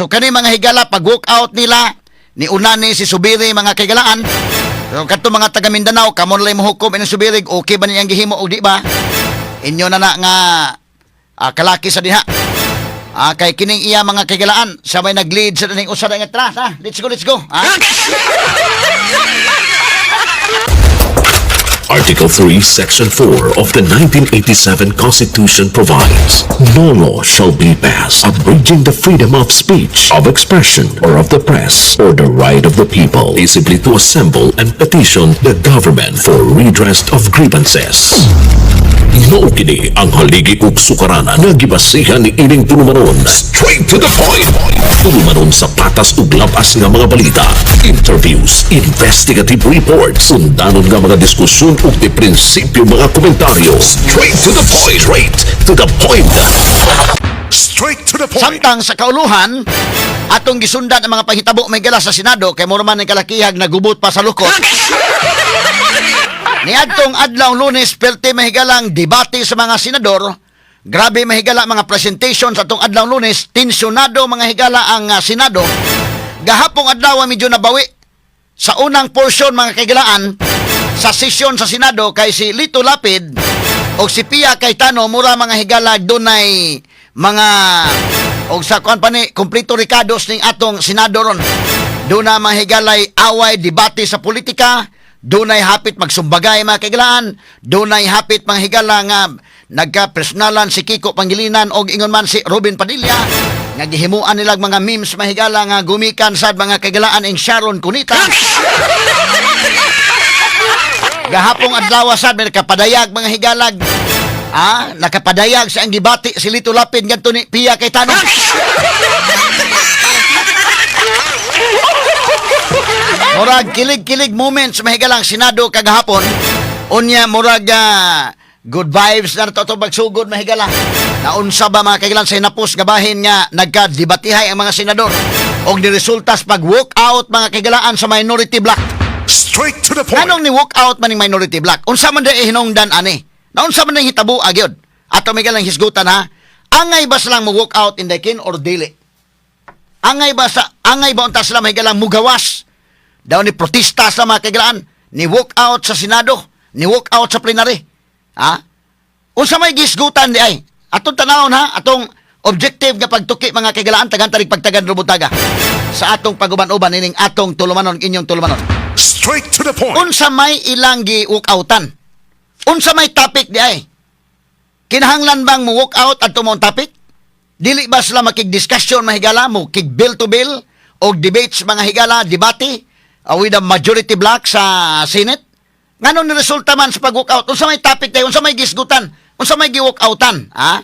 So kani, mga higala, pag walk out nila ni una ni si Zubiri, mga kahigalaan. So kadto mga taga Mindanao, kamo na lang mohukom ining Zubiri, okay ba niyang gihimo o di ba? Inyo na na nga kalaki sa diha. Kay kining iya, mga kahigalaan, siya may nag-lead sa ning usa nga tara, ha? Let's go, let's go. Ha? Article 3, Section 4 of the 1987 Constitution provides, "No law shall be passed abridging the freedom of speech, of expression, or of the press, or the right of the people peaceably to assemble and petition the government for redress of grievances." Mao kini ang haligi ug sukaranan nga gibasihan ni ining tulumanon. Straight to the point. Tulumanon sa patas ug labas nga mga balita, interviews, investigative reports, undanon nga mga diskusyon ug di prinsipyo mga komentaryo. Straight to the point. Straight to the point. Straight to the point. Samtang sa kauluhan, atong gisundan ang mga panghitabo may gala sa Senado kay mura man ang kalakihag nagubot pa sa lukot. Niadtong adlaw Lunes, perti mahigalang debate sa mga senador. Grabe, mahigala, mga presentation sa atong adlaw Lunes, tensyonado, mga higala, ang Senado. Gahapong adlaw medyo nabawi sa unang portion, mga kahigalaan, sa sesyon sa Senado kay si Lito Lapid o si Pia Cayetano mura, mga higala, dunay mga og sa kuan pa ni kompleto rekados ning atong Senado ron. Duna, mga higalay, away, debate sa politika, dunay hapit magsumbagay, mga kahigalaan, dunay hapit, mga higala, nga nagka-personalan si Kiko Pangilinan og ingon man si Robin Padilla nga gihimuan nilang mga memes, mahigala, nga gumikan sad, mga kahigalaan, ing Sharon Cuneta. Gahapong adlaw sad may nakapadayag, mga higalag. Nakapadayag sa ang gibati si Lito Lapid ngadto ni Pia Cayetano. Murag kilig-kilig moments, mahigalang, Senado kagahapon. Unya murag good vibes na to pagsugod, mahigala. Naunsa ba, mga kahigalan, sa hinapos nga bahin nga nagka-debatihay ang mga senador og niresulta sa pag walk out, mga kahigalaan, sa minority bloc. Straight to the point. Nganong ni walk out man ning minority bloc? Unsa man di hinungdan ani? Naunsa man ning hitabo agyod? Ato may galang hisgutan, ha. Angay ba silang mo walk out in the kin or dili? Angay ba unta sila may galang mugawas? Daw ni protesta sa mga kahigalaan, ni walk out sa Senado, ni walk out sa plenary. Ha? Unsa may gisgutan di ay? Atong tanawon, ha, atong objective nga pagtuki, mga kahigalaan, tagan tarig pagtagan rubutaga sa atong paguban-uban ining atong tulumanon, inyong tulumanon. Straight to the point. Unsa may ilang gi walk outan? Unsa may topic di ay? Kinahanglan bang mo walk out adto mo ang topic? Dili ba sila makig-discussion, mahigala, mo kig bill to bill o debates, mga higala, debate with the majority bloc sa Senate? Ngano ni resulta man sa pag-walk out? Unsa may topic tayo? Unsa may gisgutan? Unsa may gi-walk outan? Ha?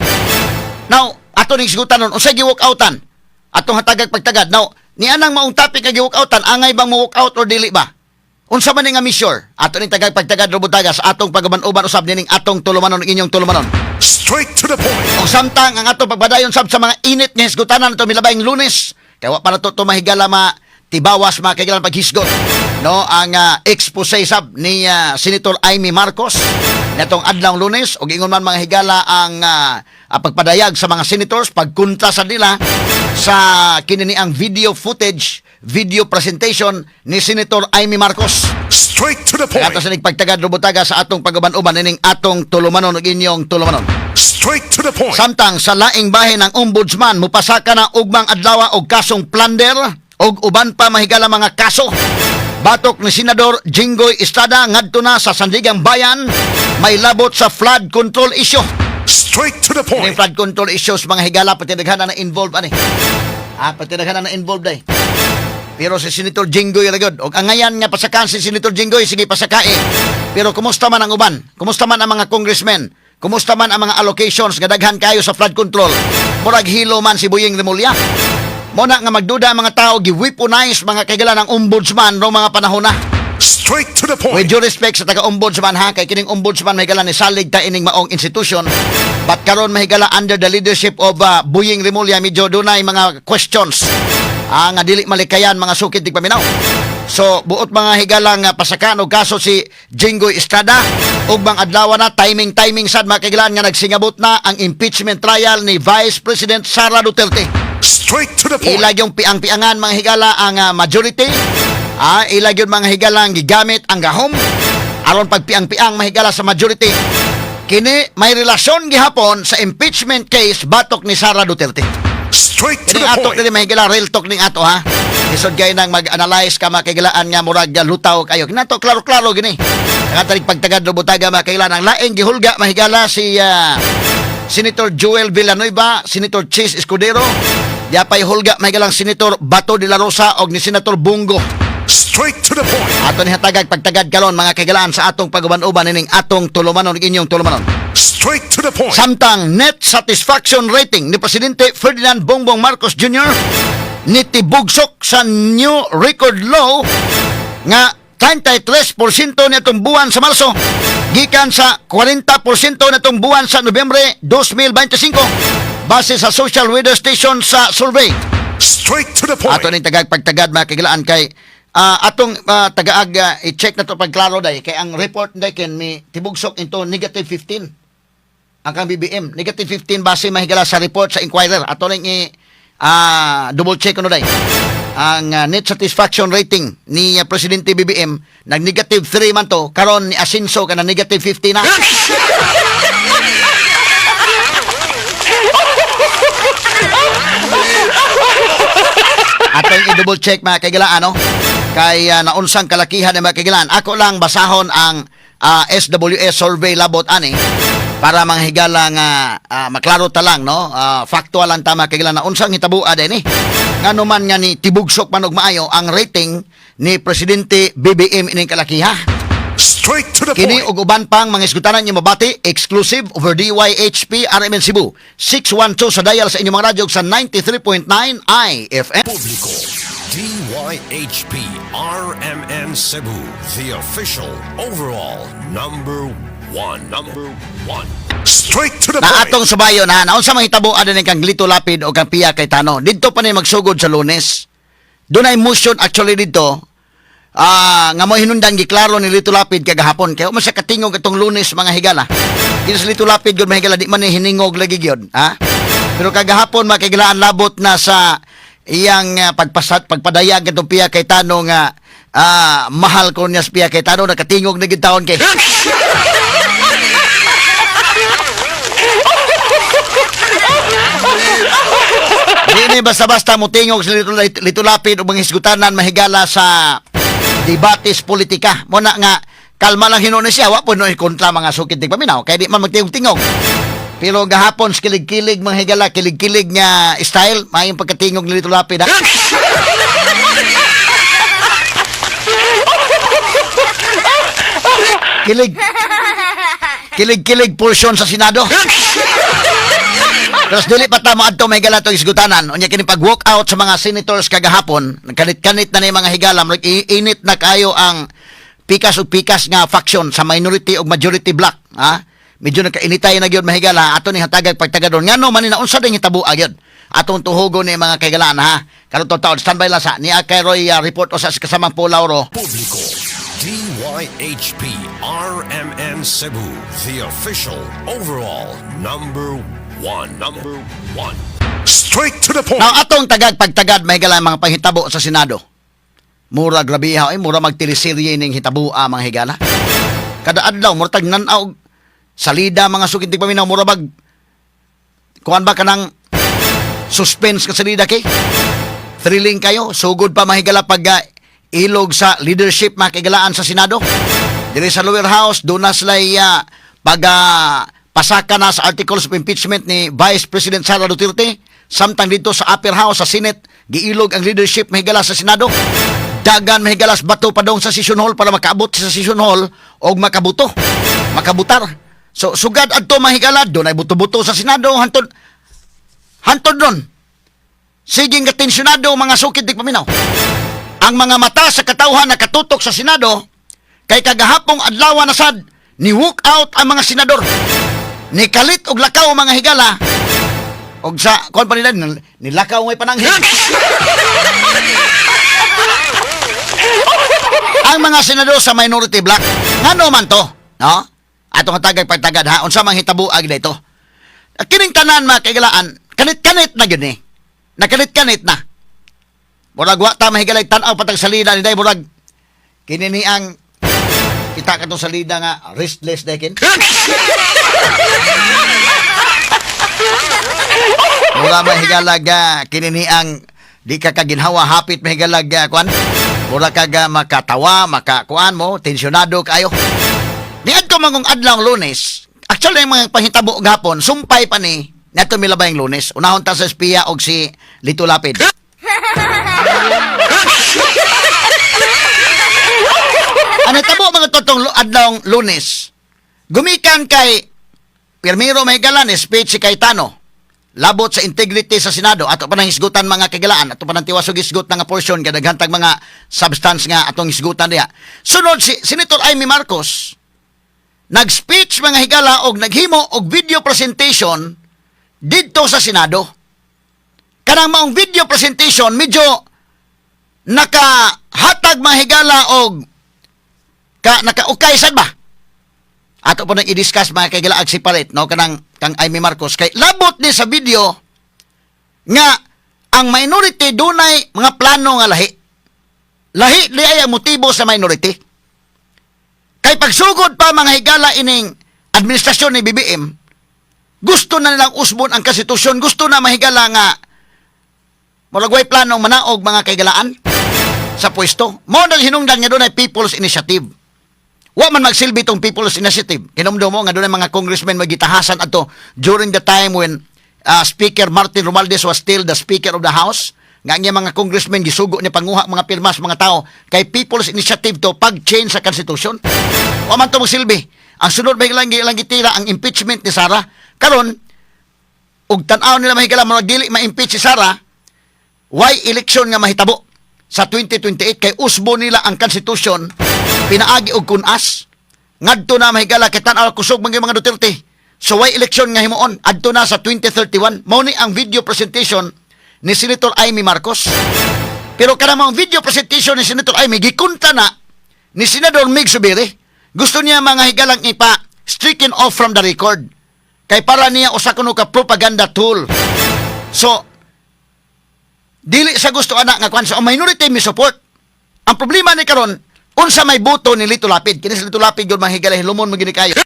Now, ato ning hisgutan nun, unsa gi-walk outan? Atong hatagag pagtagad. Now, ni anang maong topic nga gi-walk outan, angay bang mo walk out or dili ba? Unsa man ni nga measure? Ato ning tagag pagtagad robutaga sa atong pagaban-uban usab nining atong tulumanon, inyong tulumanon. Straight to the point. Og samtang ang atong pagpadayon sab sa mga init nga hisgutanan ato milabayng Lunes, kay wa pa na to mahigala ma tibawas, mga kahigalaan, paghisgot. No, ang expose sab ni Senator Imee Marcos natong adlaw Lunes ug ingon man, mga higala, ang pagpadayag sa mga senators pagkontra sa nila sa kini ang video footage, video presentation ni Senator Imee Marcos. Straight to the Kaya point. ato sa nagpagtagad rubutaga sa atong pag-uban-uban ining atong tulumanon ug inyong tulumanon. Straight to the point. Samtang sa laing bahin ng ombudsman mupasaka na ugmang adlaw og kasong plunder og uban pa, mahigala, mga kaso. Batok ni Senador Jinggoy Estrada ngadto na sa Sandigang Bayan may labot sa flood control issue. Straight to the Kining point. flood control issues, mga higala, pati daghan na involved ani. Pati daghan na involved ay. Pero si Senator Jinggoy ra gyud. Og angayan nga pasakan si Senator Jinggoy, sige, pasakae. Pero kumusta man ang uban? Kumusta man ang mga congressmen? Kumusta man ang mga allocations nga daghan kayo sa flood control? Murag hilo man si Boying Remulla. Mo na nga magduda ang mga tao, gi-weaponize, mga kahigala, ng ombudsman no mga panahon na. Straight to the point. With due respect sa taga-ombudsman, ha, kay kining ombudsman, mahigala, ni salig ta ining maong institution. But karon, mahigala, under the leadership of Boying Remulla, medyo dunay mga questions nga dili malikayan mga sukid tigpaminaw. So buot, mga higala, nga pasakan og kaso si Jinggoy Estrada ug bang adlaw na timing timing sad, mga kahigalaan, nga nagsingabot na ang impeachment trial ni Vice President Sara Duterte. Straight to the point. Ila yung piang-piangan, mga higala, ang majority. Ila yung, mga higala, ang gigamit ang gahom aron pagpiang-piang, mahigala, sa majority. Kini may relasyon gihapon sa impeachment case batok ni Sara Duterte. Straight to Kini the ato point. dili, mahigala, real talk ning ato, ha. Isod kay nang mag-analyze ka, makigilaan nga murag lutaw kayo. Kinato klaro-klaro gini. Nakatalig pagtagad butaga, makailan ang laing gihulga, mahigala, si Senator Joel Villanueva, Senator Chiz Escudero, yapay hulga, mahigalang Senator Bato de la Rosa og ni Senator Bong Go. Straight to the point. Ato ni hatagag pagtagad karon, mga kaigalaan, sa atong paguban-uban ining atong tulumanon, inyong tulumanon. Straight to the point. Samtang net satisfaction rating ni Presidente Ferdinand Bongbong Marcos Jr. nitibugsok sa new record low nga 33% nitong buwan sa Marso gikan sa 40% nitong buwan sa Nobyembre 2025 base sa Social Weather Station sa survey. Straight to the point. Ato ning tagag pagtagad, mga kagilaan, kay atong tagaag i-check na to pagklaro day kay ang report day ken mi tibugsok into negative 15 ang kang BBM, negative 15 base, mahigala, sa report sa Inquirer. Ato ning i double check ano day ang net satisfaction rating ni Presidente BBM. Nag negative 3 man to, karon ni asinso kana negative 15 na. Atong i-double check, mga kaigilaan, no? Kay naunsang kalakihan ng mga kaigilaan. Ako lang basahon ang SWS survey labot ani para mga higala nga maklaro ta lang, no? Factual lang ta, mga kaigilaan, na unsang hitabo din eh. Ngano man nga ni tibugsok man og maayo ang rating ni Presidente BBM ining kalakiha. Straight to the Kini point. ug uban pang mga isgutanan niyo mabati exclusive over DYHP RMN Cebu 612 sa dial sa inyong mga radyo ug sa 93.9 IFM. Publiko. DYHP RMN Cebu, the official overall number one. Number one. Straight to the Na point. atong subayon ha, naunsa man hitabo adin kang Lito Lapid o kang Pia Cayetano. Didto pa ni magsugod sa Lunes. Dunay motion actually didto nga mo hinundan giklaro ni Lito Lapid kagahapon. Kaya man sa katingog itong Lunes, mga higala. Kini sa Lito Lapid gud, mga higala, di man ni hiningog lagi gyud, ha? Pero kagahapon, mga kahigalaan, labot na sa iyang pagpasat pagpadayag itong Pia Cayetano nga mahal ko niya si Pia Cayetano, nakatingog na gid taon kay. Di ni basta-basta motingog sa Lito Lapid o mga hisgutanan, mahigala, sa debates politika. Mo na nga kalma lang hinuon siya, wa po no kontra mga sukit tig paminaw kay di man magtingog-tingog. Pero gahapon sa kilig-kilig, mga higala, kilig-kilig nga style, maayong pagkatingog ni Lito Lapid, ha. Kilig. Kilig-kilig portion sa Senado. Tapos dili pa ta moadto, may higala, itong isgutanan. Unya kini pag walk out sa mga senators kagahapon, kanit-kanit na ni, mga higala, murag init na kayo ang pikas ug pikas nga faction sa minority ug majority block, ha? Medyo nagkainitay na gyud, mahigala, ato ni hatagag pagtagadon. Ngano man ni, naunsa din hitabo gyud? Atong tuhugon ni mga kaigalaan, ha. Karon to taon standby lang sa ni kay Roy report o sa kasamang po Lauro. Publiko. DYHP RMN Cebu, the official overall number one. Number one. Straight to the point. Now atong tagag pagtagad, mahigala, mga panghitabo sa Senado. Mura grabe ha, eh, mura magteleserye ning hitabua, mga higala. Kada adlaw mura tag nan-aw salida, mga sukit tig paminaw, mura bag kuan ba kanang suspense ka salida kay thrilling kayo. Sugod pa, mahigala, pag ilog sa leadership, mga kahigalaan, sa Senado. Diri sa lower house doon na sila pag pasaka na sa articles of impeachment ni Vice President Sara Duterte, samtang dito sa upper house, sa Senate, giilog ang leadership, mahigala, sa Senado. Dagan, mahigala, sa bato padong sa session hall para makaabot sa session hall og makabuto makabutar. So sugad adto, mahigala, doon ay buto-buto sa Senado hantod hantod doon. Siging katensyonado, mga sukid di paminaw. Ang mga mata sa katawhan nakatutok sa Senado kay kagahapong adlaw na sad ni walk out ang mga senador. Ni kalit og lakaw, mga higala. Og sa kuan pa nila nilakaw may pananghin ang mga senador sa minority block. Ngano man to? No? Atong hatagag pagtagad ha, unsa man hitabo ag dito? Kining tanan, mga kaigalaan, kanit-kanit na gyud ni. Nakalit-kanit na. Murag wa ta mahigalay tan-aw patag salida ni day, murag kini ni ang kita ka salida nga restless dekin. Mura mahigalag kini ni ang di ka kaginhawa, hapit mahigalag kuan. Mura ka ga makatawa, makakuan mo, tensyonado kayo. Niadto mangong adlaw Lunes, actually ang mga panghitabo gahapon, sumpay pa ni nato milabay ang Lunes. Unahon ta sa espiya og si Lito Lapid. Ano tabo mga totong adlaw Lunes? Gumikan kay Pirmiro Mahigalan, speech si Cayetano. Labot sa integrity sa Senado. Ato pa nang hisgutan, mga kagilaan. Ato pa nang tiwas og hisgot nga portion kay daghang mga substance nga atong hisgutan diha. Sunod si Senator Imee Marcos nag-speech, mga higala, og naghimo og video presentation didto sa Senado. Kanang maong video presentation medyo nakahatag, mga higala, og ka naka-ukay sad ba? Ato pa nang i-discuss, mga kagila, ag separate no kanang kang Imee Marcos kay labot ni sa video nga ang minority dunay mga plano nga lahi. Lahi di ay ang motibo sa minority. Kay pagsugod pa, mga higala, ining administrasyon ni BBM, gusto na nilang usbon ang konstitusyon, gusto na, mahigala, nga murag way planong manaog, mga kaigalaan, sa pwesto. Mao nang hinungdan nga dunay People's Initiative. Wa man magsilbi tong People's Initiative. Hinumdum mo nga dunay mga congressmen magitahasan ato during the time when Speaker Martin Romualdez was still the Speaker of the House. Nga ang iyang mga congressmen gisugo niya panguha mga pirmas mga tao kay People's Initiative to pag-change sa konstitusyon. Wa man to magsilbi. Ang sunod may lang ilang gitira ang impeachment ni Sara. Karon ug tan-aw nila, mahigala, mga dili ma-impeach si Sara, why election nga mahitabo sa 2028 kay usbo nila ang konstitusyon pinaagi og kunas ngadto na, mahigala, kay tan-aw kusog man gyud mga Duterte. So why election nga himuon adto na sa 2031. Mao ni ang video presentation ni Senator Imee Marcos, pero kanang mga video presentation ni Senator Imee gikontra na ni Senador Migz Zubiri. Gusto niya, mga higalang, ipa stricken off from the record kay para niya usa kuno ka propaganda tool. So dili sa gusto ana nga kwan sa minority mi support. Ang problema ni karon, unsa may boto ni Lito Lapid? Kini si Lito Lapid gyud, mga higala, hilumon mo gini kayo.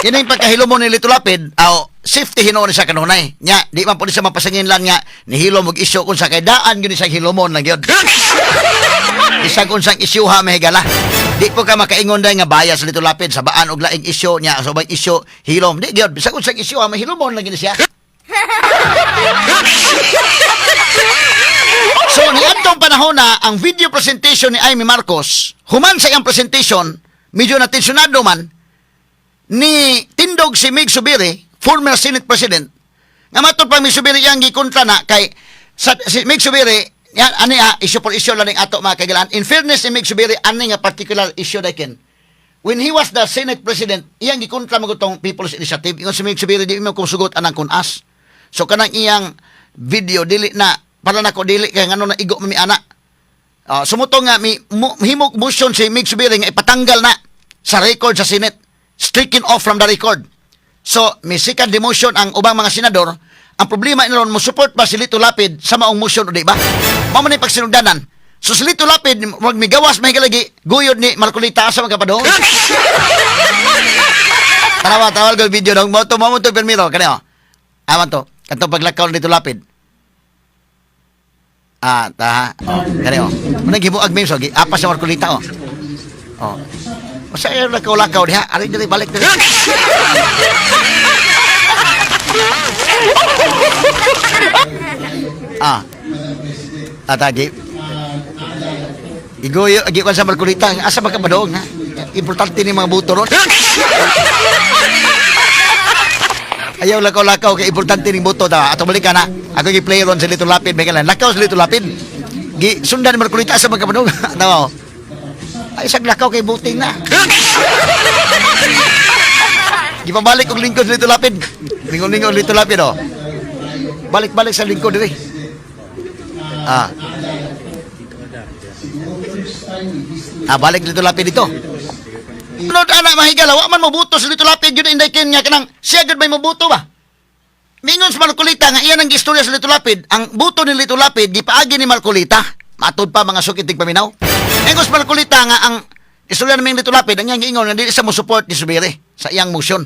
Kining pagkahilumon ni Lito Lapid, aw safety hinuon siya kanunay. Nya, di man po siya mapasangin lang nga nihilom og isyu kung sa kay daan gyud ni siya hilumon lang gyud. Isang unsang isyu ha, mahigala. Di po ka makaingon dahil nga bias Lito Lapid sa baan og laing isyu niya, sa ubang isyu hilom. Di gyud, bisag unsang isyu ha, mahilumon lang gyud siya. So niadtong panahon na ang video presentation ni Imee Marcos, human sa iyang presentation, medyo natensyonado man, ni tindog si Migz Zubiri, former Senate President, nga matod pa Migz Zubiri iyang gikontra na kay sa, si Migz Zubiri, yan, ani ha, issue for issue lang ning ato, mga kaigalaan. In fairness ni Migz Zubiri, ani nga particular issue daken. When he was the Senate President, iyang gikontra mo tong People's Initiative. Ingon si Migz Zubiri, di mo kung anang kunas. So kanang iyang video dili na para nako dili kay ngano na igo mi ana. Sumuto nga mi himog motion si Migz Zubiri nga ipatanggal na sa record sa Senate. Stricken off from the record. So, may second motion ang ubang mga senador. Ang problema ron, mo support ba si Lito Lapid sa maong motion o di ba? Mao man ni pagsinugdanan. So si Lito Lapid, wag migawas may galagi, guyod ni Marcolita sa mga kapadong. Tanawa, tawag ko video dong. Mo to permiro kani oh. Aman to. Katong paglakaw ni Lito Lapid. Ah, ta. Oh, kani oh. Mo naghimuag memes oh, apas sa Marcolita oh. Oh. Masa ayo lakaw-lakaw diha, ari diri, balik diri. Ah. Atagi. Igoyo, agi ko sa Marcolita, asa ba ka badong ha? Importante ni mga buto ron. Ayaw lakaw-lakaw kay importante ning boto ta. Ato balik ka na. Ako gi-play ron sa Lito Lapid, may kalan. Lakaw sa Lito Lapid. Gi sundan ni Marcolita sa mga kapadong. Tawa. Ay isang lakaw kay buting na. Gipabalik og lingkod sa Lito Lapid. Lingon-lingon Lito Lapid oh. Balik-balik sa lingkod diri. Ah. Ah, balik Lito Lapid dito. Sunod ana, mahigala, wa man mobuto sa Lito Lapid yun, Inday Ken, nga kanang siya gud may mobuto ba? Mingon sa Marcolita nga iyan ang istorya sa Lito Lapid, ang buto ni Lito Lapid gipaagi ni Marcolita. Matod pa mga sukit paminaw. Ingon sa Marcolita nga ang istorya naming Lito Lapid, ang iyang giingon nga dili sa mo support ni Zubiri sa iyang motion.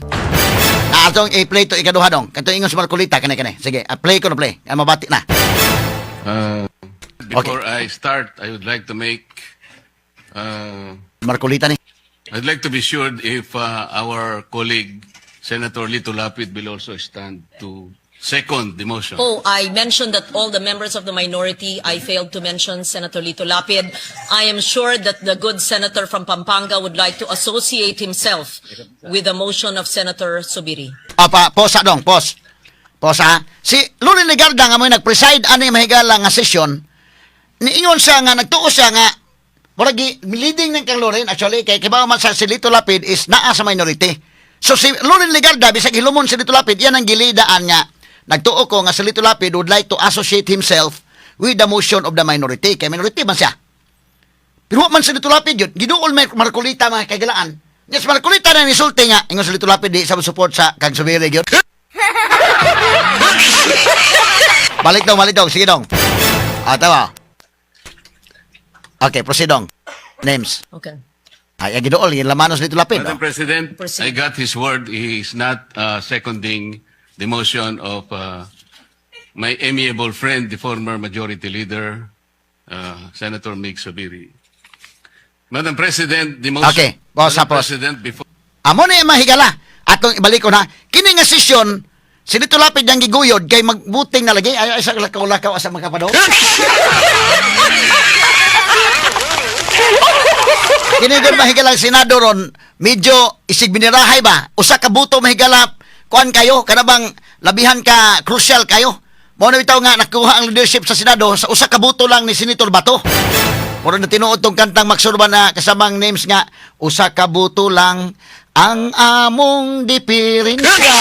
Na atong i-play to ikaduha dong. Kadto ingon sa Marcolita kani kani. Sige, play ko na play. Ang mabati na. Before I start, I would like to make, Marcolita ni. I'd like to be sure if our colleague, Senator Lito Lapid, will also stand to second the motion. Oh, I mentioned that all the members of the minority, I failed to mention Senator Lito Lapid. I am sure that the good senator from Pampanga would like to associate himself with the motion of Senator Zubiri. Apa, pause dong, pause. Pause ha. Si Loren Legarda nga mo nag-preside ani, mahigala, nga session, niingon siya nga nagtuo siya nga murag leading ng kang Loren actually kay kibaw man sa si Lito Lapid is naa sa minority. So si Loren Legarda, bisag hilumon si Lito Lapid, yan ang gilidaan nga nagtuo ko nga si Lito Lapid would like to associate himself with the motion of the minority kay minority man siya. Pero wa man si Lito Lapid yun. Giduol may Marcolita, mga kagalaan. Yes, Marcolita na nisulti nga. Ingon si Lito Lapid, di sa support sa kag Zubiri yun. Balik dong, balik dong. Sige dong. Ah, tama. Okay, proceed dong. Names. Okay. Ay, ang giduol, yung lamanos Lito Lapid. Madam Oh. President, Proceed. I got his word. He is not seconding the motion of my amiable friend, the former majority leader, Senator Migz Zubiri. Madam President, the motion. Okay, pause, Madam pause. President, before Amo ni mahigala. Atong ibalik ko na. Kini nga sesyon, si Lito Lapid ang giguyod kay magbuting na lagi. Ay, ay sa lakaw-lakaw asa makapado. Kini gud, mahigala, ang Senado ron, medyo isig binirahay ba? Usa ka buto, mahigala, kuan kayo, kana bang labihan ka crucial kayo. Mao na bitaw nga nakuha ang leadership sa Senado sa usa ka buto lang ni Senator Bato. Mura na tinuod tong kantang Maxurba na kasamang names nga usa ka buto lang ang among diferensya.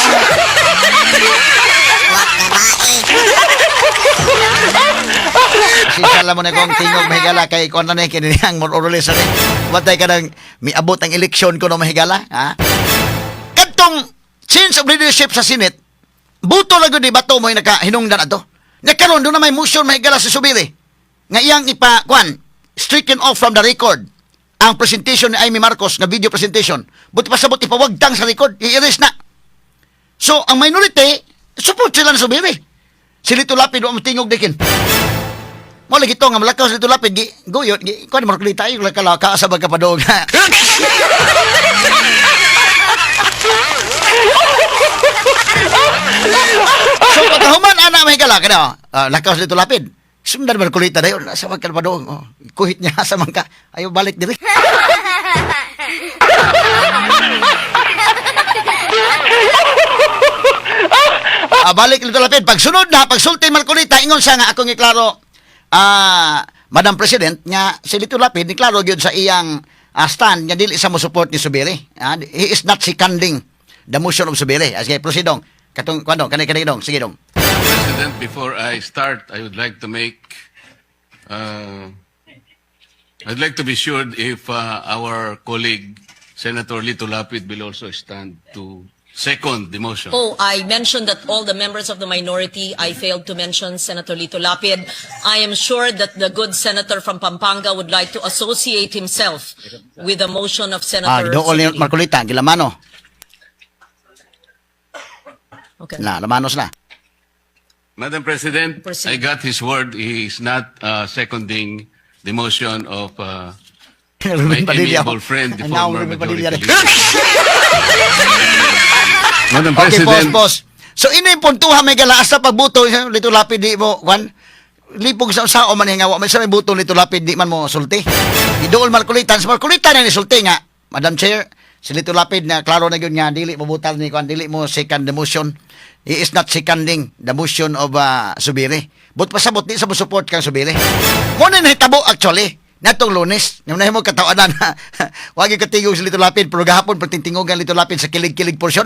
Sisa mo na kong tingog, mahigala, kay kuan na ni kini ang more or less ni. Batay ka nang miabot ang eleksyon ko no, mahigala, ha? Kadtong change of leadership sa Senate, buto lang gud ni Bato mo nakahinungdan ato. Nakaron doon na may motion, mahigala, si Zubiri nga iyang ipa kuan stricken off from the record ang presentation ni Imee Marcos nga video presentation. Buti pasabot ipawagtang sa record, i-erase na. So, ang minority, support sila na Zubiri. Si Lito Lapid, wa mo tingog dikin. Mo lagi to nga malakaw sa Lito Lapid, gi guyot, gi kuan Marcolita ay laka sa bagkapadong. So pagkahuman ana, may kala kada lakaw sa Lito Lapid. Sundan Marcolita dayon sa magkapadong. Oh, kuhit niya sa mangka. Ayo balik diri. Ah, balik Lito Lapid. Pagsunod na, pagsulti Marcolita, ingon siya nga akong iklaro, Madam President, nga si Lito Lapid, ni klaro gyud sa iyang stand nga dili sa mo support ni Zubiri. He is not seconding the motion of Zubiri. Sige, proceed dong. Katong kuan dong, kani kani dong. Sige dong. President, before I start, I would like to make, I'd like to be sure if our colleague, Senator Lito Lapid, will also stand to second the motion. Oh, I mentioned that all the members of the minority, I failed to mention Senator Lito Lapid. I am sure that the good senator from Pampanga would like to associate himself with the motion of Senator Giduol ni Zubiri. Marcolita, gilamano. Okay. Na, lamanos na. Madam President, Proceed. I got his word. He is not seconding the motion of my Ruben Padilla. amiable friend, the Now, former Ruben Padilla. majority leader. Madam Okay, pause, President, pause. So ini puntuha may gala sa pagbuto Lito Lapid di mo kwan lipog sa sao man nga wa man sa may buto Lito Lapid di man mo sulti. Iduol Marcolita, sa Marcolita na ni sulti nga Madam Chair, si Lito Lapid na klaro na gyud nga dili mo butal ni kwan, dili mo second the motion. He is not seconding the motion of Zubiri. But pasabot di sa mo support kang Zubiri. Mo na nahitabo actually natong Lunes. Yung nahimo katawanan na wagi katingog si Lito Lapid pero gahapon pertintingogan Lito Lapid sa kilig-kilig portion.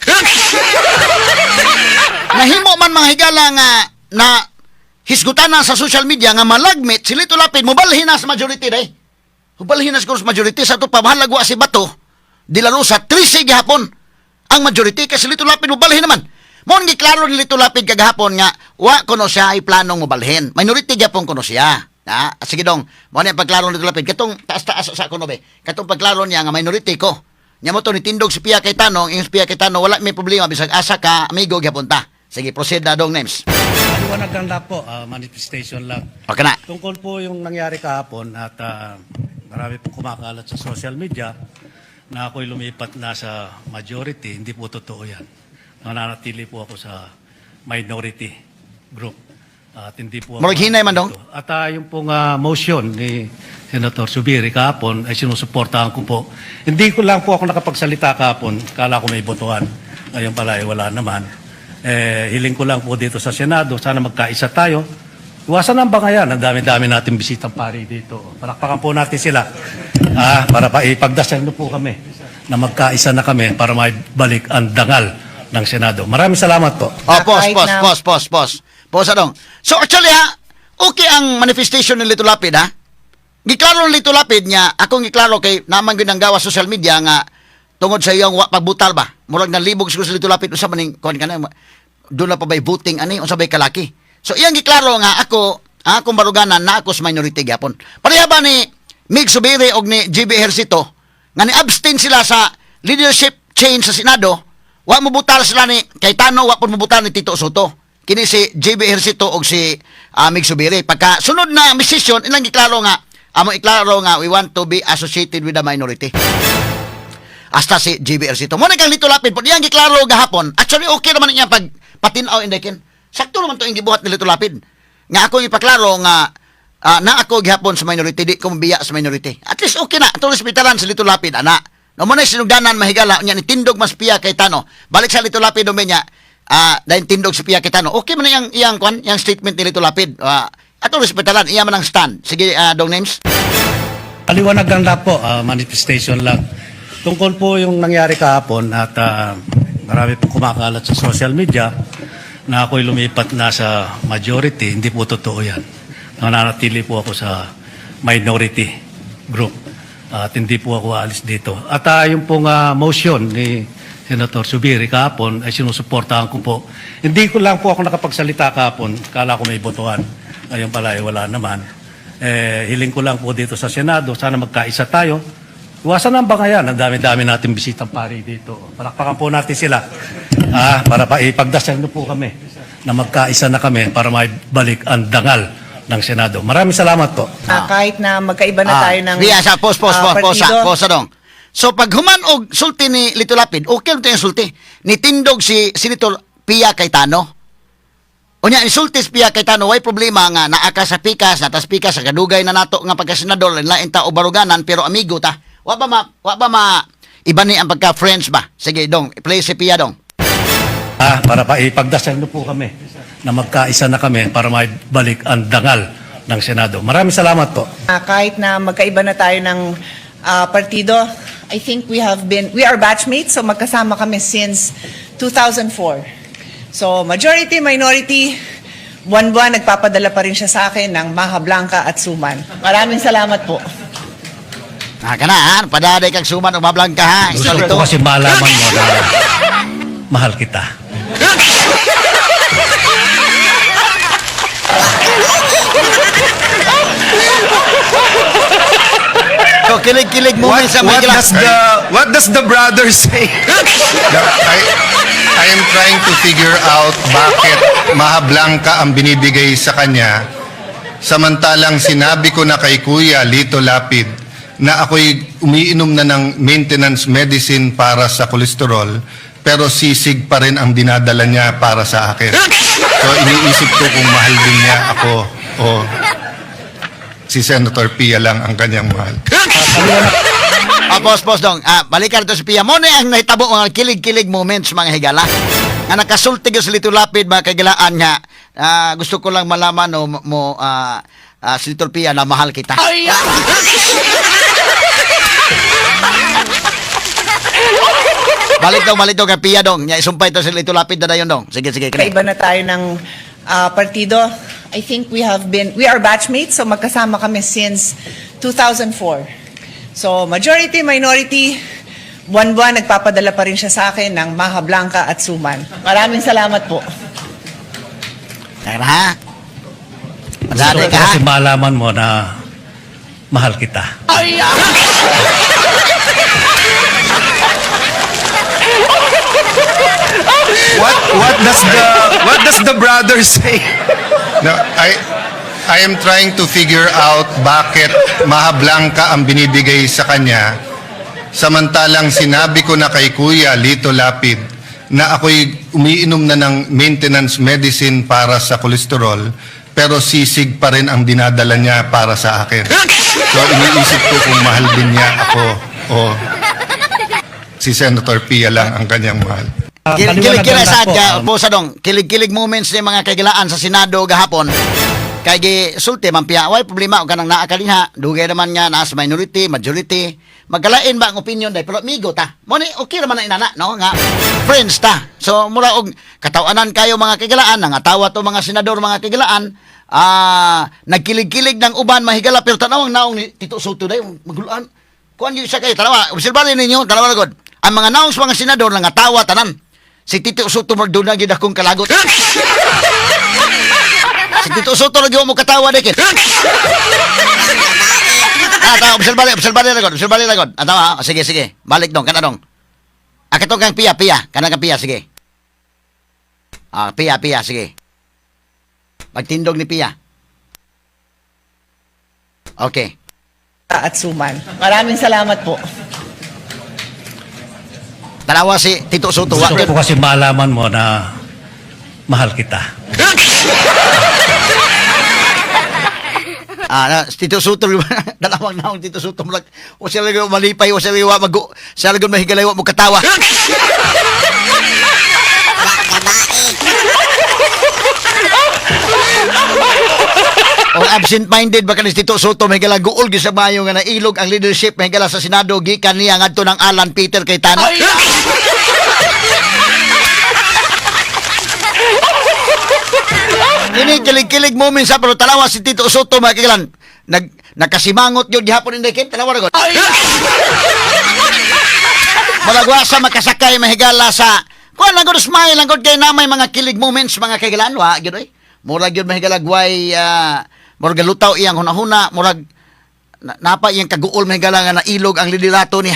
Nahimo man mga higala nga na hisgutan na sa social media nga malagmit si Lito Lapid mobalhin na sa majority day. Mobalhin na siguro sa majority sa ato pa bahalag wa si Bato. De La Rosa, 13 gihapon ang majority kasi Lito Lapid mobalhin naman. Mo giklaro ni Lito Lapid kagahapon nga wa kuno siya ay planong mobalhin. Minority gyapon kuno siya. Ah, sige dong, mo ni ang pagklaro ni Lito Lapid katong taas-taas sa kuno be. Katong pagklaro niya nga minority ko. Nya mo to ni tindog si Pia Cayetano, ingon si Pia Cayetano wala may problema bisag asa ka amigo gyapon ta. Sige, proceed na dong names. Paliwanag lang po, manifestation lang. Okay na. Tungkol po yung nangyari kahapon at marami pong kumakalat sa social media na ako'y lumipat na sa majority, hindi po totoo yan. Nananatili po ako sa minority group. At hindi po ako Murag hinay man dong. dito. At yung pong motion ni Senator Zubiri kahapon ay sinusuportahan ko po. Hindi ko lang po ako nakapagsalita kahapon. Kala ko may botohan. Ngayon pala ay wala naman. Eh, hiling ko lang po dito sa Senado, sana magkaisa tayo. Iwasan ang bangayan. Ang dami-dami natin bisitang pari dito. Palakpakan po natin sila. Para pa ipagdasal niyo po kami na magkaisa na kami para maibalik ang dangal ng Senado. Maraming salamat po. Oh, pause, Kahit pause, na- pause, pause, pause. Pause dong. So actually ha, okay ang manifestation ni Lito Lapid ha. Giklaro ni Lito Lapid niya, akong giklaro kay naman gyud ang gawa social media nga tungod sa iyang wa pagbutal ba. Murag nalibog siguro si Lito Lapid usa man ning kuan kana doon na pa ba'y voting ani unsa ba'y kalaki. So iyang giklaro nga ako ang akong baruganan na ako sa minority gyapon. Pareha ba ni Mig Zubiri og ni GB Ejercito nga ni abstain sila sa leadership change sa Senado, wa mobutal sila ni Cayetano, wa pud mobutal ni Tito Sotto. Kini si JB Ejercito og si Mig Zubiri. Pagka sunod na decision, ilang giklaro nga amo iklaro nga we want to be associated with the minority hasta si JB Ejercito. Mo na kang Lito Lapid po iyang giklaro gahapon. Actually okay naman niya pag patinaw indekin. Sakto naman to yung gibuhat ni Lito Lapid. Nga ako ipaklaro nga na ako gihapon sa minority, di ko mabiya sa minority. At least okay na. Atong respetaran si Lito Lapid ana. No mo na sinugdanan mahigala unya ni tindog mas Pia Cayetano. Balik sa Lito Lapid niya dahil tindog si Pia Cayetano. Okay man na iyang iyang kwan, iyang statement ni Lito Lapid. Atong respetaran iya man ang stand. Sige, dong names. Paliwanag lang po, manifestation lang. Tungkol po yung nangyari kahapon at marami pong kumakalat sa social media na ako'y lumipat na sa majority, hindi po totoo yan. Nananatili po ako sa minority group at hindi po ako aalis dito. At yung pong motion ni Senator Zubiri kahapon ay sinusuportahan ko po. Hindi ko lang po ako nakapagsalita kahapon. Kala ko may botohan. Ngayon pala ay wala naman. Eh, hiling ko lang po dito sa Senado, sana magkaisa tayo. Iwasan ang bangayan. Ang dami-dami natin bisitang pari dito. Palakpakan po natin sila. Para pa ipagdasal niyo po kami na magkaisa na kami para maibalik ang dangal ng Senado. Maraming salamat po. Kahit na magkaiba na tayo ng Biya sa pause, pause, pause, pause, partido. pause, dong. So pag human og sulti ni Lito Lapid, okay lang yung sulti. Nitindog si Senator Pia Cayetano. Unya insulti si Pia Cayetano, way problema nga naa ka sa pikas, natas pikas sa kadugay na nato nga pagkasenador, lain ta o baruganan pero amigo ta. Wa ba ma iba ni ang pagka friends ba? Sige dong, play si Pia dong. Para pa ipagdasal niyo po kami na magkaisa na kami para maibalik ang dangal ng Senado. Maraming salamat po. Kahit na magkaiba na tayo ng partido, I think we are batchmates, so magkasama kami since 2004. So majority, minority, buwan-buwan nagpapadala pa rin siya sa akin ng Maha Blanca at Suman. Maraming salamat po. Ah, kana ha, padaday kag suman o mablangka ha. Gusto ko kasi malaman mo na mahal kita. So kilig-kilig mo What, sa what mga does the what does the brother say? I am trying to figure out bakit Maha Blanca ang binibigay sa kanya samantalang sinabi ko na kay Kuya Lito Lapid na ako'y umiinom na ng maintenance medicine para sa kolesterol pero sisig pa rin ang dinadala niya para sa akin. So iniisip ko kung mahal din niya ako o si Senator Pia lang ang kanyang mahal. Pause, pause dong. Balikan ito si Pia. Mo na ang nahitabo mga kilig-kilig moments mga higala. Nga nakasulti ko sa Lito Lapid mga kagilaan nga. Gusto ko lang malaman no, mo si Lito Pia na mahal kita. Balik daw kay Pia dong. Nya isumpay to si Lito Lapid na dayon dong. Sige, sige. Kini. Magkaiba na tayo ng partido. I think we are batchmates, so magkasama kami since 2004. So majority, minority, Buwan-buwan nagpapadala pa rin siya sa akin ng Maha Blanca at Suman. Maraming salamat po. Tara ha. Gusto Madali ko ka ha. kasi malaman mo na mahal kita. What does the brother say? No, I am trying to figure out bakit Maha Blanca ang binibigay sa kanya samantalang sinabi ko na kay Kuya Lito Lapid na ako'y umiinom na ng maintenance medicine para sa kolesterol, pero sisig pa rin ang dinadala niya para sa akin. So iniisip ko kung mahal din niya ako o si Senator Pia lang ang kanyang mahal. Kilig-kilig Paliwanag sa lang po, ka, po sa dong. Kilig-kilig moments ni mga kagilaan sa Senado gahapon. Kay gi sulti man piya, way problema og kanang naa kalinha, dugay naman nga naa sa minority, majority. Magkalain ba ang opinion day, pero amigo ta. Mo ni okay ra man na inana, no, nga friends ta. So mura og katawanan kayo mga kagilaan, nangatawa to mga senador, mga kagilaan. Ah, nagkilig-kilig ng uban mahigala, pero tanawang naong ni Tito Sotto day magulaan. Kuan gyud siya kay tanawa, obserbahan ninyo, tanawa na gud. Ang mga naong sa mga senador nangatawa tanan. Si Tito Sotto magduna gyud akong kalagot. Si Tito Sotto lagi mo katawa dikin. Ah, tawa, obserbale, obserbale na gud, obserbale na gud. Ah, tawa, ah, sige, sige. Balik dong, kana dong. Ah, katong kang Pia, Pia, kana kang Pia, sige. Ah, Pia, Pia, sige. Pagtindog ni Pia. Okay. At Suman. Maraming salamat po. Tanawa si Tito Sotto. Gusto ko kasi malaman mo na mahal kita. Ah, na, si Tito Sotto, dalawang naong Tito Sotto, mulag, o siya lagi malipay, o siya lagi wa magu, siya lagi mahigalay, wa mo katawa. O absent-minded ba kanis Tito Sotto, mahigala guol gyud sa mayo nga nailog ang leadership mahigala sa Senado gikan niya ngadto ng Alan Peter Cayetano. Kini kilig-kilig moment sa, pero tanawa si Tito Sotto, mga kagilan. Nakasimangot yun gihapon hindi kin tanawa ra gud. Malagwa sa makasakay mahigala sa kuan lang gud, smile lang gud kay na may mga kilig moments, mga kagilan, wa gyud oy. Murag gyud mahigala gway, murag lutaw iyang hunahuna, murag napa iyang kaguol mahigala nga nailog ang liderato niya.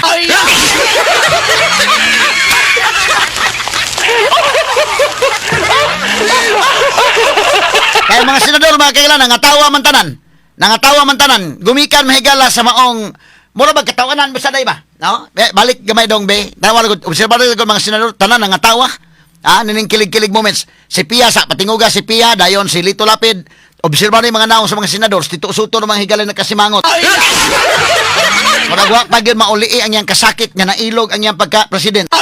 Kaya mga senador, mga kailan, nangatawa man tanan. Nangatawa man tanan. Gumikan mahigala sa maong mura ba katawanan basta day ba? No? Be, balik gamay dong be. Tawa gud, obserbar gud mga senador tanan nangatawa. Ah, nining kilig-kilig moments. Si Pia sa patinguga si Pia, dayon si Lito Lapid. Obserbar ni mga naong sa mga senador, si Tito Sotto ng mga higala nakasimangot. Murag wa pa gyud maulii ang iyang kasakit nga nailog ang iyang pagka-president.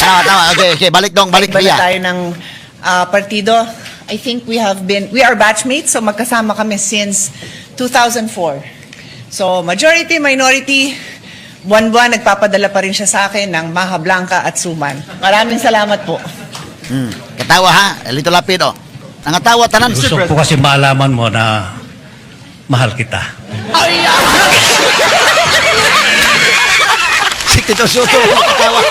Tama, tama. Okay. Balik dong, balik Iba na Pia. tayo ng partido. I think we are batchmates, so magkasama kami since 2004. So majority, minority, buwan-buwan nagpapadala pa rin siya sa akin ng Maha Blanca at Suman. Maraming salamat po. Katawa ha, Lito Lapid oh. Nangatawa tanan. Gusto ko kasi malaman mo na mahal kita. Si Tito Sotto katawa.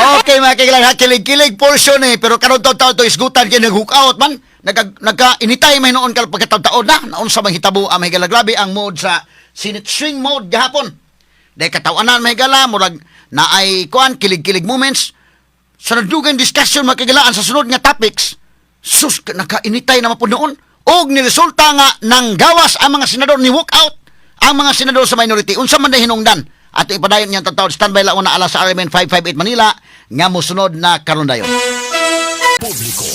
Okay mga kailan ha, kilig-kilig portion eh, pero karon taon to isgutan kay nag-hook out man. Nagka, nagka initay may noon kal pagkataon na naunsa man hitabo ang mahigala, grabe ang mode sa Senate swing mode gahapon. Dahil katawanan mahigala, murag naay kuan kilig-kilig moments sa nagdugang discussion mga kagilaan sa sunod nga topics. Sus, nakainitay na mapud noon. Og niresulta nga nang gawas ang mga senador, ni walk out ang mga senador sa minority. Unsa man day hinungdan? Ato ipadayon niyang tataw. Standby lang una ala sa RMN 558 Manila nga mosunod na karon dayon. Publiko.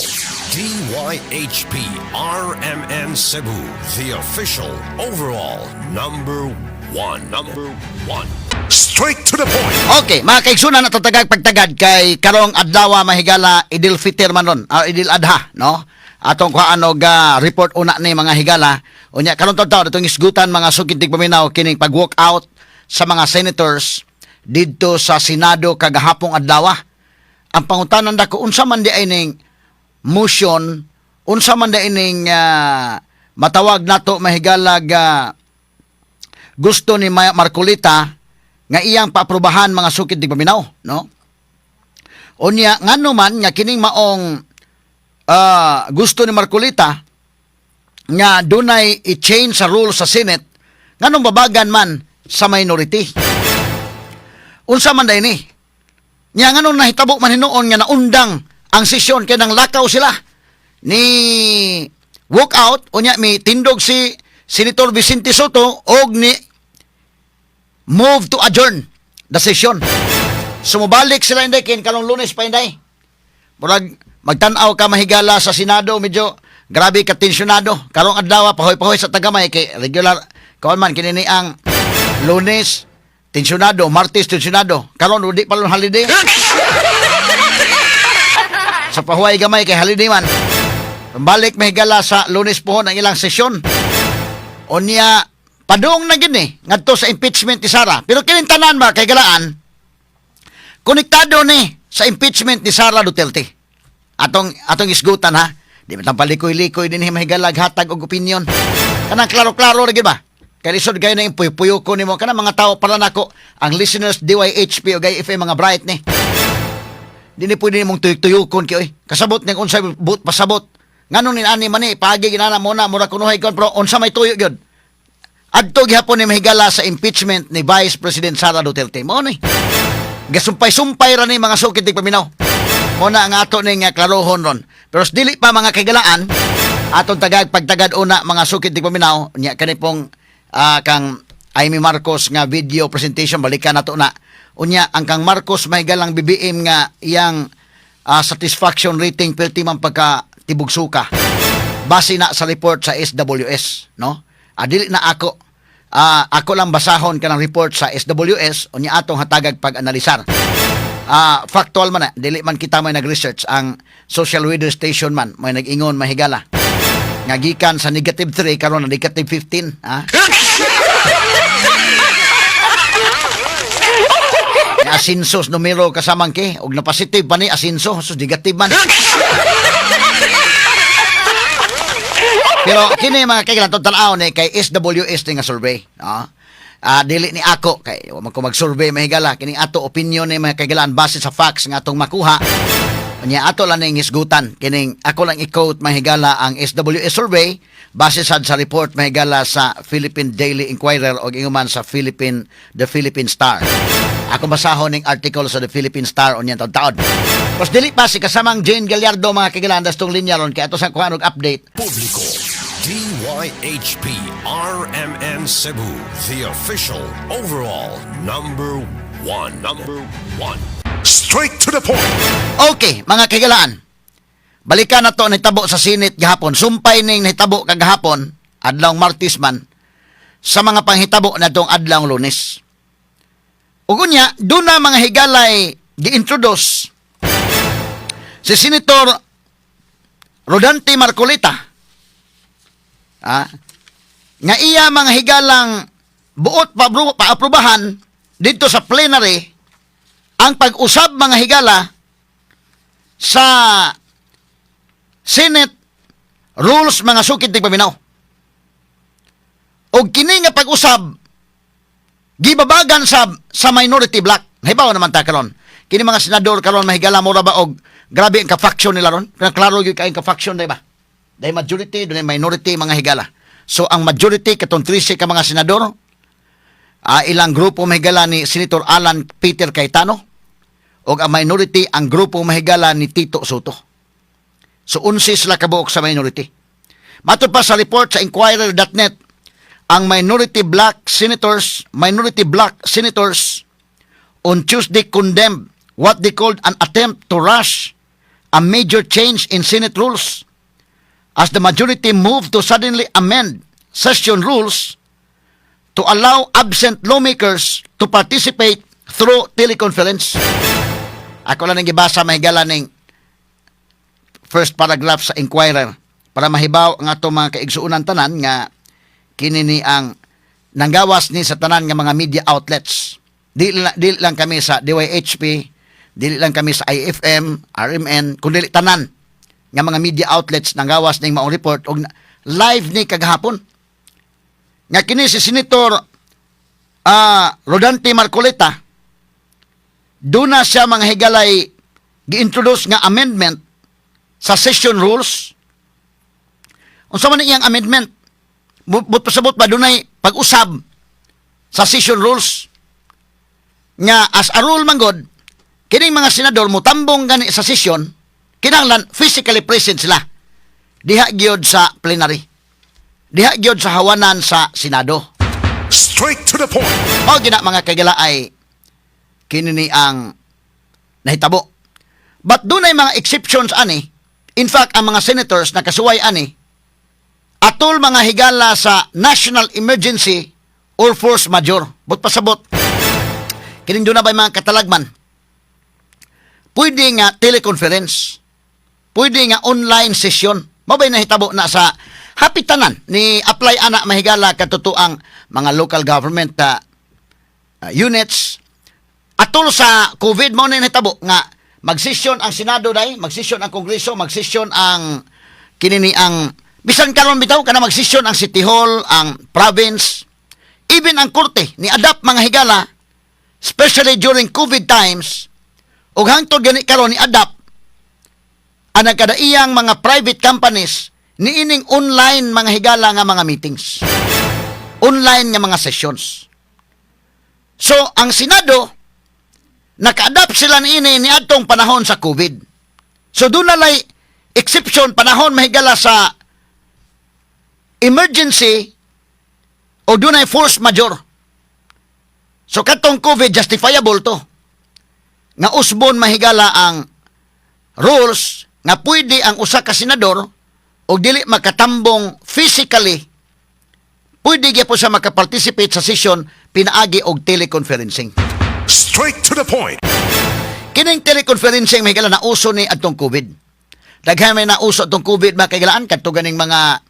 DYHP RMN Cebu, the official overall number one. Number one. Straight to the point. Okay, mga kaigsunan, natatagag pagtagad kay karong adlaw mahigala Idil Fitr man ron, Idil Adha, no? Atong kuhaan og report una ni mga higala. Unya karon taw atong isgutan mga sukid paminaw kining pag-walk out sa mga senators didto sa Senado kagahapong adlaw. Ang pangutanan dako, unsa man di ay ning motion Unsa man da ining matawag nato, mahigalag, gusto ni Marcoleta nga iyang paaprubahan, mga sukid tigpaminaw, no? Unya, ngano man nga kining maong gusto ni Marcoleta nga dunay i-change sa rules sa Senate, nganong babagan man sa minority? Unsa man day ni? Nya nganong nahitabo man hinuon nga naundang ang sesyon kay nang lakaw sila ni walk out, unya mi tindog si Senator Vicente Sotto og ni move to adjourn the session. Sumubalik sila, inday, kin karong Lunes pa, inday. Murag magtan-aw ka, mahigala, sa Senado, medyo grabe ka tensyonado. Karong adlaw pahoy-pahoy sa tagamay kay regular kaon man kini ni ang Lunes tensyonado, Martes tensyonado. Karon udi pa lang holiday. Sa pahuway gamay kay holiday man. Balik, mahigala, sa Lunes pohon ang ilang sesyon. Unya padung na gini ngadto sa impeachment ni Sara. Pero kining tanan ba kay galaan konektado ni sa impeachment ni Sara Duterte. Atong isgutan ha. Di man palikoy-likoy din mahigalag hatag og opinion. Kanang klaro-klaro ra gid ba? Kay lisod kayo na yung puyo-puyo ko nimo kanang mga tao para nako ang listeners DYHP o IFM, mga bright ni. Di ni pwede nimong tuyok-tuyokon kay oy. Kasabot ning unsay but pasabot. Nganong ni ani man ni paagi ginana mo na mura kunuhay kon, pero unsa may tuyo gyud. Adto gihapon ni, mahigala, sa impeachment ni Vice President Sara Duterte. Mao ni. Gasumpay-sumpay ra ni, mga sukid tigpaminaw. Mo na ang ato ning klarohon ron. Pero sa dili pa, mga kaigalaan, atong tagag pagtagad una, mga sukid tigpaminaw, nya kani pong kang Imee Marcos nga video presentation, balikan nato na. Unya ang kang Marcos, mahigalang BBM, nga iyang satisfaction rating perti man pagka tibog suka. Base na sa report sa SWS, no? Dili na ako. Ako lang basahon kanang report sa SWS, unya atong hatagag pag-analisar. Factual man na, dili man kita may nag-research, ang social weather station man may nag-ingon, mahigala. Nga gikan sa negative 3 karon na negative 15, ha? Nga asinso numero kasamang ke og na positive pa ni asinso, so negative man. Pero kini, mga kailan, tan-aw ni kay SWS ni nga survey, no? Dili ni ako kay wa man ko mag-survey, mahigala. Kining ato opinion ni, mga kailan, base sa facts nga atong makuha. Nya ato lang ning hisgutan. Kining ako lang i-quote, mahigala, ang SWS survey base sad sa report, mahigala, sa Philippine Daily Inquirer o ingon sa Philippine The Philippine Star. Ako basahon ning article sa The Philippine Star unya taon-taon. Pos dili pa si kasamang Jane Gallardo, mga kailan, tong linya ron kay ato sa kuha og update. Publiko, DYHP RMN Cebu, the official overall number one. Number one. Straight to the point. Okay, mga kaigalaan. Balikan na to nahitabo sa Senate gahapon. Sumpay ning nahitabo kagahapon, adlawng Martes man, sa mga panghitabo na tong adlawng Lunes. Ug unya, doon na, mga higalay, gi-introduce si Senator Rodante Marcoleta. Nga iya, mga higalang, buot paaprubahan dito sa plenary ang pag-usab, mga higala, sa Senate rules, mga sukid tigpaminaw. Og kini nga pag-usab gibabagan sa minority bloc. Nahibaw naman ta karon. Kini mga senador karon, mahigala, mura ba og grabe ang ka-faction nila ron. Kaya klaro gyud kay ka-faction, di ba? Dahil majority, dunay minority, mga higala. So ang majority katong 13 ka mga senador, ilang grupo, mahigala, ni Senator Alan Peter Cayetano ug ang minority ang grupo, mahigala, ni Tito Sotto. So 11 sila kabuok sa minority. Matod pa sa report sa Inquirer.net, ang minority bloc senators on Tuesday condemned what they called an attempt to rush a major change in Senate rules as the majority moved to suddenly amend session rules to allow absent lawmakers to participate through teleconference. Ako lang ang gibasa, mahigala, ning first paragraph sa Inquirer para mahibaw ang ato mga kaigsuonan tanan nga kini ni ang nanggawas ni sa tanan nga mga media outlets. Di lang kami sa DYHP, dili lang kami sa IFM, RMN, kundi tanan. Nga mga media outlets nanggawas ning maong report og live ni kagahapon. Nga kini si Senator Rodante Marcoleta, duna siya, mga higalay, gi-introduce nga amendment sa session rules. Unsa man iyang amendment? But pasabot ba dunay pag-usab sa session rules nga as a rule man gud kining mga senador mutambong gani sa session, kinahanglan physically present sila diha gyud sa plenary, diha gyud sa hawanan sa Senado. Straight to the point. Mao gina, mga kaigala, ay kini ni ang nahitabo. But dunay mga exceptions ani. In fact, ang mga senators nakasuway ani atol, mga higala, sa national emergency or force majeure. But pasabot, kining duna bay mga katalagman, pwede nga teleconference, pwede nga online session. Mao bay nahitabo na sa hapit tanan ni apply ana, mahigala, katutuang mga local government units atol sa COVID. Mao na nahitabo nga magsesyon ang Senado dai, magsesyon ang Kongreso, magsesyon ang kini ni ang bisan karon bitaw kana magsesyon ang City Hall, ang province, even ang korte ni adapt, mga higala, especially during COVID times, ug hangtod gani karon ni adapt ang nagkadaiyang mga private companies niining online, mga higala, nga mga meetings, online nga mga sessions. So ang Senado, naka-adapt sila niini niadtong panahon sa COVID. So duna lay exception panahon, mahigala, sa emergency o dunay force majeure. So katong COVID, justifiable to nga usbon, mahigala, ang rules nga pwede ang usa ka senador og dili makatambong physically, pwede gyapon siya makaparticipate sa session pinaagi og teleconferencing. Straight to the point. Kining teleconferencing, mahigala, na uso ni atong COVID. Daghan may nauso atong COVID, mga kaigalaan, kadto ganing mga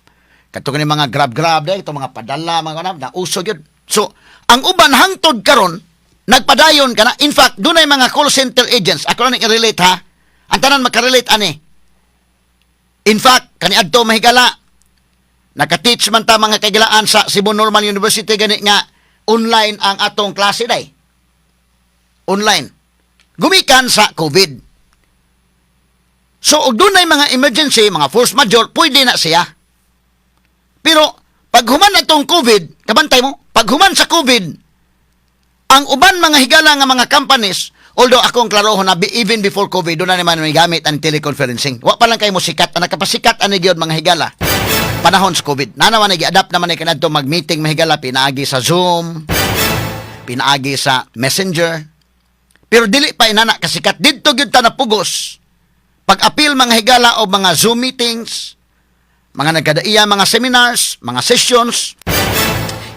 Grab-Grab dai, itong mga padala, mga kanam, nauso gyud. So, ang uban hangtod karon nagpadayon kana. In fact, dunay mga call center agents. Ako lang i-relate ha. Ang tanan makarelate ani. In fact, kaniadto, mahigala, naka-teach man ta, mga kaigalaan, sa Cebu Normal University gani nga online ang atong klase day. Online. Gumikan sa COVID. So, og dunay mga emergency, mga force majeure, pwede na siya. Pero, pag human na itong COVID, kabantay mo, pag human sa COVID, ang uban, mga higala, nga mga companies, although akong klarohon na even before COVID, duna naman may gamit ang teleconferencing. Wa pa lang kay mo sikat, ang nakapasikat ani gyud, mga higala, panahon sa COVID. Na naman, nag-adapt naman ay kanadto mag-meeting, mahigala, pinaagi sa Zoom, pinaagi sa Messenger. Pero dili pa inana kasikat. Didto gyud ta napugos pag-apil, mga higala, o mga Zoom meetings, mga nagkadaiya, mga seminars, mga sessions.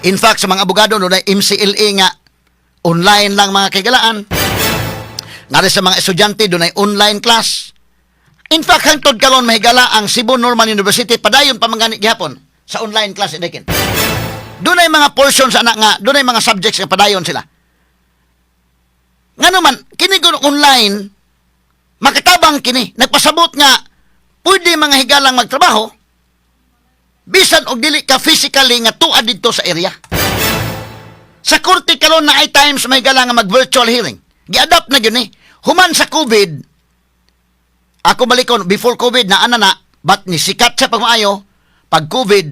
In fact, sa mga abogado, no, MCLE nga, online lang, mga kaigalaan. Ngari sa mga estudyante, dunay online class. In fact, hangtod karon, mahigala, ang Cebu Normal University, padayon pa man gani gihapon sa online class idikin. Dunay mga portions ana nga, dunay mga subjects nga padayon sila. Nga naman, kini kun online, makatabang kini, nagpasabot nga, pwede, mga higalang, magtrabaho, bisan og dili ka physically nga tuad didto sa area. Sa korte karon na ay times may gala nga mag-virtual hearing. Gi-adapt na yun eh. Human sa COVID, ako balikon, before COVID na ana na, but ni sikat siya pag maayo, pag COVID,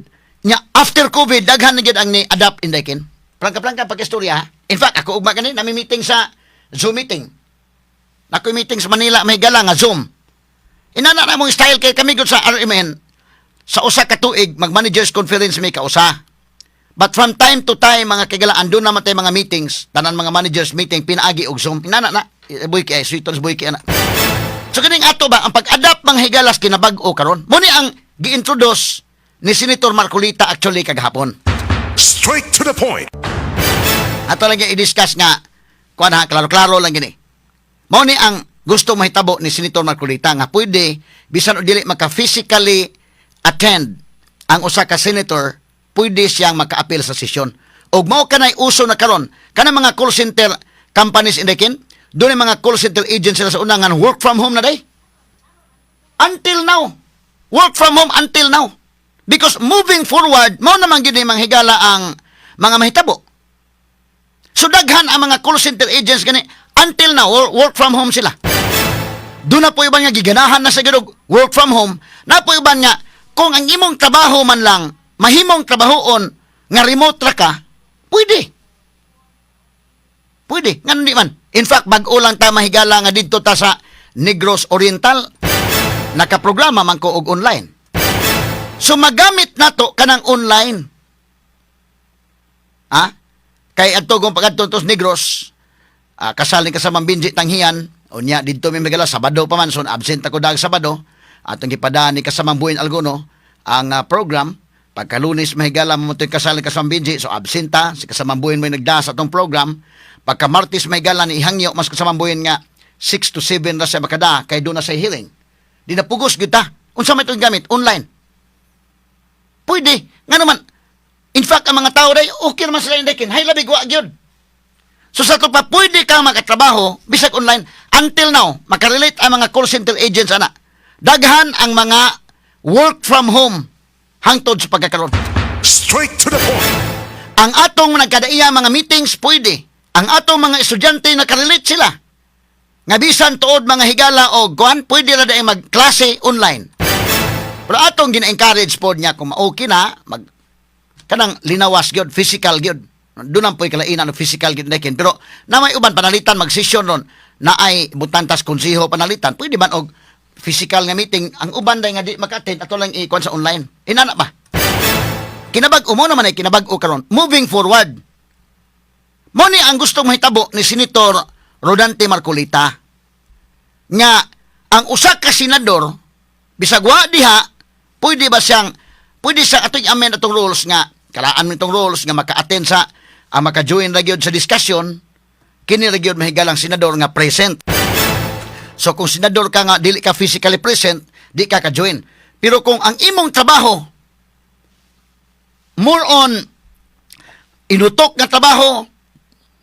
nya after COVID, daghan na gyud ang ni adapt inday kin. Plangka-plangka pag-istorya ha. In fact, ako ugma gani, nami meeting sa Zoom meeting. Nako meeting sa Manila, may gala nga Zoom. Inana na mong style kay kami gud sa RMN, sa usa ka tuig mag-managers conference may kausa. But from time to time, mga kagalaan, duna naman tayo mga meetings, tanan mga managers meeting pinaagi og Zoom. Inana na, boy kay sweet boy kay ana. So kining ato ba ang pag-adapt, mga higalas, kinabag-o karon. Mo ni ang gi-introduce ni Senator Marcoleta actually kagahapon. Straight to the point. Ato lang yung i-discuss nga kuan ha, klaro-klaro lang gini. Mao ni ang gusto mahitabo ni Senator Marcoleta nga pwede bisan og dili maka physically attend ang usa ka senator, pwede siyang maka-appeal sa sesyon. Og mao kanay uso na karon kanang mga call center companies indekin, dunay mga call center agents sila sa una nga work from home na day. Until now. Work from home until now. Because moving forward, mao naman gyud ni, mga higala, ang mga mahitabo. So daghan ang mga call center agents gani until now work from home sila. Doon na po iban nga giganahan na sa gyud work from home, na po iban nga kung ang imong trabaho man lang mahimong trabahoon nga remote ra ka, pwede. Pwede, ngano di man? In fact, bag-o lang ta, mahigala, nga didto ta sa Negros Oriental, nakaprograma man ko og online. So magamit nato kanang online. Ha? Kay adto kung pag-adto tos Negros, kasalin ka sa Ma'am Benji Tanghian, unya didto mi magala Sabado pa man, so absent ako dag Sabado. Atong gipadaan ni kasamang Buin Alguno ang program. Pagka Lunes, mahigala, mo to'y kasalin ka sa Ma'am Benji, so absent ta, si kasamang Buin mo nagda sa atong program. Pagka Martes, mahigala, ni ihangyo mas kasamang Buin nga 6 to 7 ra siya makada kay doon na sa hearing. Di na pugos gyud ta. Unsa may itong gamit? Online. Pwede. Nga naman, in fact, ang mga tao day, okay naman sila yung hay labi, wa gyud. So sa pa, pwede ka makatrabaho, bisag online, until now, makarelate ang mga call center agents, ana. Daghan ang mga work from home hangtod sa pagkakaroon. Straight to the point. Ang atong nagkadaiya mga meetings, pwede. Ang atong mga estudyante, nakarelate sila. Nga bisan tuod, mga higala, o kuan, pwede ra dai magklase online. Pero atong gina-encourage pod niya kung ma-okay na, mag kanang linawas gyud, physical gyud. Doon ang po'y kalainan ng physical gyud nekin. Pero na may uban panalitan mag-session ron na ay butantas konseho panalitan. Pwede man og physical nga meeting ang uban day nga di maka-attend, ato lang i-kuan sa online. Inana ba? Kinabag-o mo naman ay kinabag-o karon. Moving forward. Mo ni ang gustong mahitabo ni Senator Rodante Marcoleta nga ang usa ka senador bisag wa diha, pwede ba siyang pwede sa atong amend atong rules nga kalaan mo itong rules nga maka-attend sa ang maka-join ra gyud sa discussion kini ra gyud, mahigalang, senador nga present. So kung senador ka nga dili ka physically present, di ka ka-join. Pero kung ang imong trabaho more on inutok nga trabaho,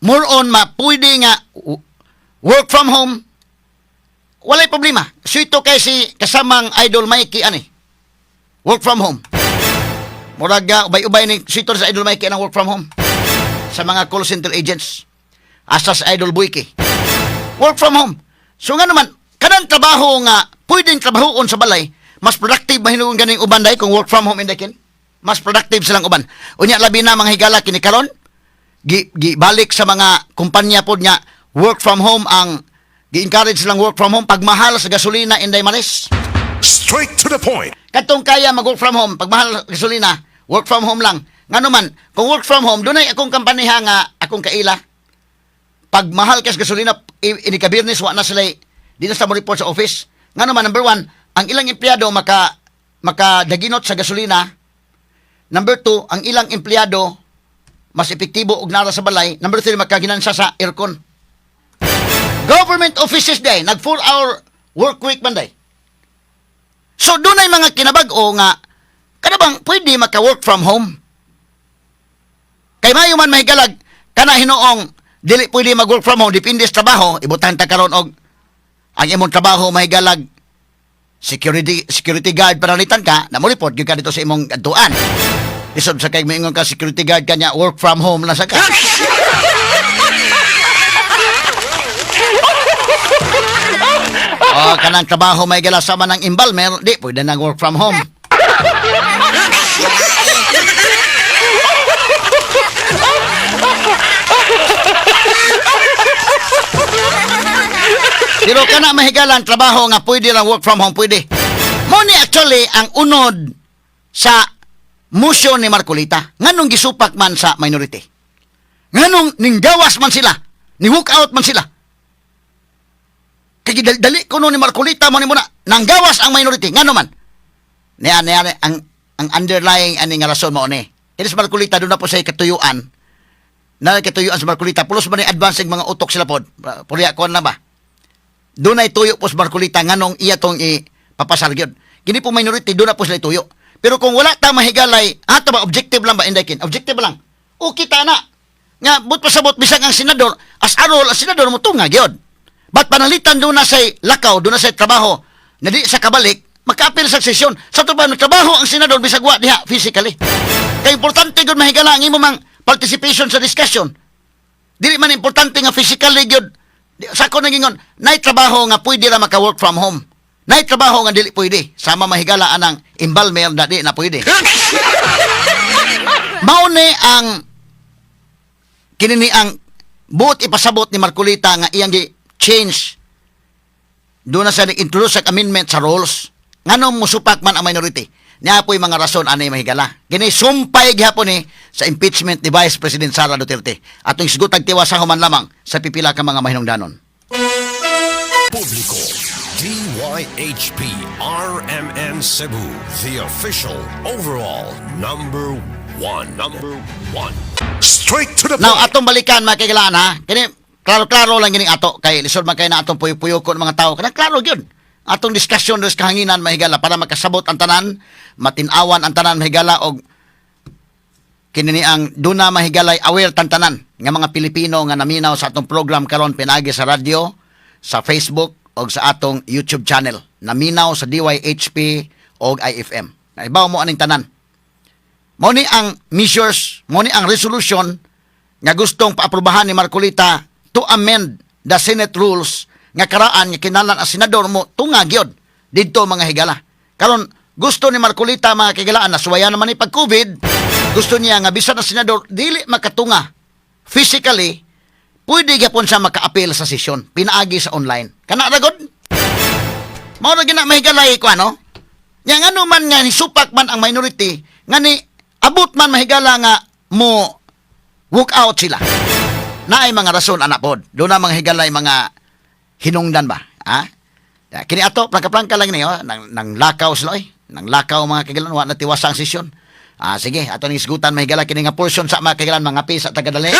more on ma pwede nga work from home, walay problema. So ito kay si kasamang Idol Mikey ani. Work from home. Murag ubay-ubay ni sito sa Idol Mikey ang work from home. Sa mga call center agents. Asa sa Idol Boyke. Work from home. So nga naman, kanang trabaho nga pwedeng trabahoon sa balay, mas productive mahinuon ganing uban day kung work from home indakin. Mas productive silang uban. Unya labi na, mga higala, kini karon gi, gi balik sa mga kumpanya pod nga work from home ang gi-encourage silang work from home pagmahal sa gasolina, Inday Maris. Straight to the point. Katong kaya mag-work from home, pag mahal gasolina, work from home lang. Nga naman, kung work from home, dunay akong kampaniha nga akong kaila. Pag mahal kas gasolina, inikabirnis, wa na sila, di na sa mo report sa office. Nga naman, number one, ang ilang empleyado maka daginot sa gasolina. Number two, ang ilang empleyado mas epektibo og nara sa balay. Number three, makaginansa sa aircon. Government offices day, nag 4-hour work week man day. So dunay mga kinabag-o nga kada bang pwede maka-work from home. Kay mayo man mahigalag kana hinuong dili pwede mag-work from home, depende sa trabaho, ibutan ta karon og ang imong trabaho, mahigalag, security security guard panalitan ka na mo report gyud ka dito sa imong adtuan. Isod sa kay moingon ka security guard kanya work from home na sa ka. Oh, kanang trabaho may gala sama ng embalmer, di pwede nang work from home. Pero kana, mahigalan, trabaho nga pwede lang work from home, pwede. Mo ni actually ang unod sa motion ni Marcoleta. Nganong gisupak man sa minority? Nganong ninggawas man sila? Ni walk out man sila? Kay dali kuno ni Marcoleta mo ni muna nanggawas ang minority. Ngano man? Niya niya ang underlying ani nga rason mao ni. Kini si Marcoleta doon na po sa katuyuan. Na katuyuan sa Marcoleta pulos man ni advancing mga utok sila pod. Puriya kon na ba? Doon ay tuyo po sa Marcoleta nganong iya tong ipapasar gyud. Kini po minority doon na po sila tuyo. Pero kung wala ta mahigalay, ato ba objective lang ba indakin? Objective lang. Okay ta na. Nga but pasabot bisag ang senador as arol ang senador mo tunga gyud. But panalitan doon na say lakaw, doon na say trabaho na di sa kabalik, Makaapil sa sesyon. Sa ato pa, nagtrabaho ang senador bisag wa diha physically. Kay importante gud, mahigala, ang imo mang participation sa discussion. Dili man importante nga physically gyud. Sa ako nagingon, nay trabaho nga pwede ra maka-work from home. Nay trabaho nga dili pwede. Sama, mahigala, anang embalmer na di na pwede. Mao ni ang kini ni ang buot ipasabot ni Marcoleta nga iyang gi change doon na sa introduce sa amendment sa rules. Nganong musupak man ang minority? Niya po'y mga rason anay, mahigala. Kini sumpay gihapon ni sa impeachment ni Vice President Sara Duterte. Atong isgutag tiwasa human lamang sa pipila ka mga mahinungdanon. Publiko. DYHP RMN Cebu, the official overall number one. Number one. Straight to the Now, point. atong balikan, mga kahigalaan, ha. Kini, klaro-klaro lang gining ato. Kay lisod man kay na atong puyo-puyo ng mga tao. Kana klaro gyud. Atong diskusyon dos kahanginan, mahigala, para makasabot ang tanan, matinawan ang tanan, mahigala, og kini ni ang duna, mahigalay, aware tantanan nga mga Pilipino nga naminaw sa atong program karon pinaagi sa radyo, sa Facebook og sa atong YouTube channel. Naminaw sa DYHP og IFM. Naibaw mo aning tanan. Mao ni ang measures, mao ni ang resolution nga gustong paaprubahan ni Marcoleta to amend the Senate rules nga karaan nga kinahanglan ang senador mo tunga gyud didto, mga higala. Karon gusto ni Marcoleta, mga kahigalaan, nasuwayan naman ni pag COVID, gusto niya nga bisan ang senador dili makatunga physically, pwede gyapon siya maka-appeal sa sesyon pinaagi sa online. Kana ra gud. Mao ra gina, mahigalay ko ano. Nya ngano man nga ni supak man ang minority nga ni abot man, mahigala, nga mo walk out sila. Naay mga rason anak pod. Doon na, mga higalay, mga hinungdan ba? Ha? Ya, kini ato, plangka-plangka lang niyo, nang lakaw sila eh. Nang lakaw, mga kahigalan, wa na tiwasa ang sesyon. Ah, sige, ato ning isgutan, mahigala, kini nga portion sa mga kahigalan, mga pisa tagadali.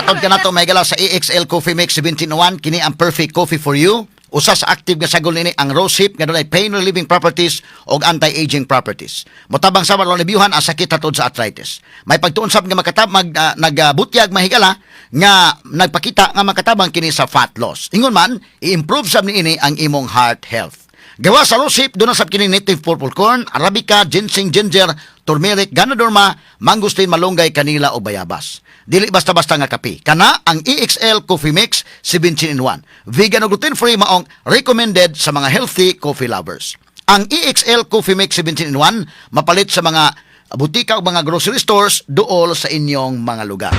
Atod ka nato, mahigala, sa EXL Coffee Mix 1701, kini ang perfect coffee for you. Usa sa active nga sagol nini ang rosehip nga dunay pain relieving properties og anti-aging properties. Motabang sa relebyuhan ang sakit hatod sa arthritis. May pagtuon sab nga makatab mag nagbutyag, mahigala, nga nagpakita nga makatabang kini sa fat loss. Ingon man, i-improve sab niini ang imong heart health. Gawa sa rosehip, doon na sab kini native purple corn, arabica, ginseng, ginger, turmeric, ganoderma, mangosteen, malunggay, kanila o bayabas. Dili basta-basta nga kape. Kana ang EXL Coffee Mix 17 in 1. Vegan o gluten-free, maong recommended sa mga healthy coffee lovers. Ang EXL Coffee Mix 17 in 1 mapalit sa mga butika o mga grocery stores duol sa inyong mga lugar.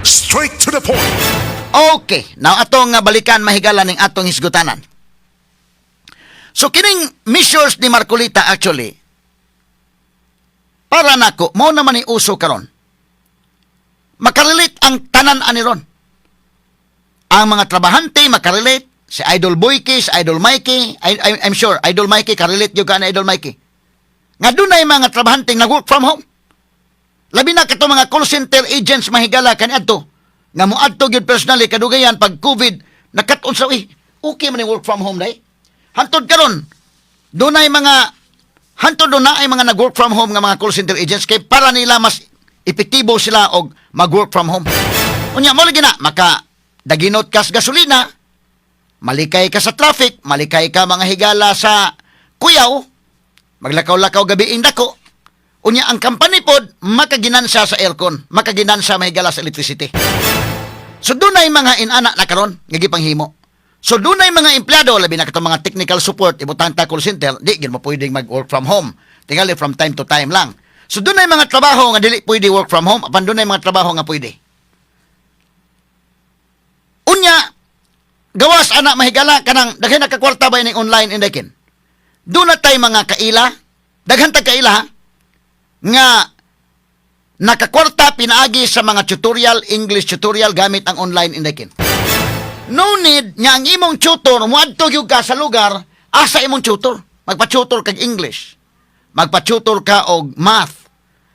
Straight to the point. Okay, now atong balikan, mahigala, ning atong hisgutanan. So kining measures ni Marcoleta, actually, para nako mao naman ni uso karon. Makarelate ang tanan ani ron. Ang mga trabahante makarelate, si Idol Boyke, si Idol Mikey, I'm sure Idol Mikey karelate gyud ka na, Idol Mikey. Nga dunay mga trabahante nag-work from home. Labi na kato mga call center agents, mahigala, kaniadto nga moadto gyud personally kadugayan pag COVID, nakat-on sa eh, okay man ni work from home day. Hantod karon dunay mga hantod doon na ay mga nag-work from home nga mga call center agents kay para nila mas epektibo sila og mag-work from home. Unya mo lagi na maka daginot kas gasolina, malikay ka sa traffic, malikay ka, mga higala, sa kuyaw, maglakaw-lakaw gabi dako. Unya ang company pod makaginansa sa aircon, makaginansa, mahigala, sa electricity. So dunay mga inana na karon nga gipanghimo. So dunay mga empleyado, labi na katong mga technical support, ibutang ta call center, di gyud mo pwedeng mag-work from home. Tingali from time to time lang. So dunay mga trabaho nga dili pwede work from home, apan dunay mga trabaho nga pwede. Unya gawas ana, mahigala, kanang daghan nakakwarta ba ning online indekin. Doon na tay mga kaila, daghan tag kaila ha, nga nakakwarta pinaagi sa mga tutorial, English tutorial gamit ang online indekin. No need nga ang imong tutor moadto gyud ka sa lugar asa imong tutor. Magpa-tutor kag English. Magpa-tutor ka og math.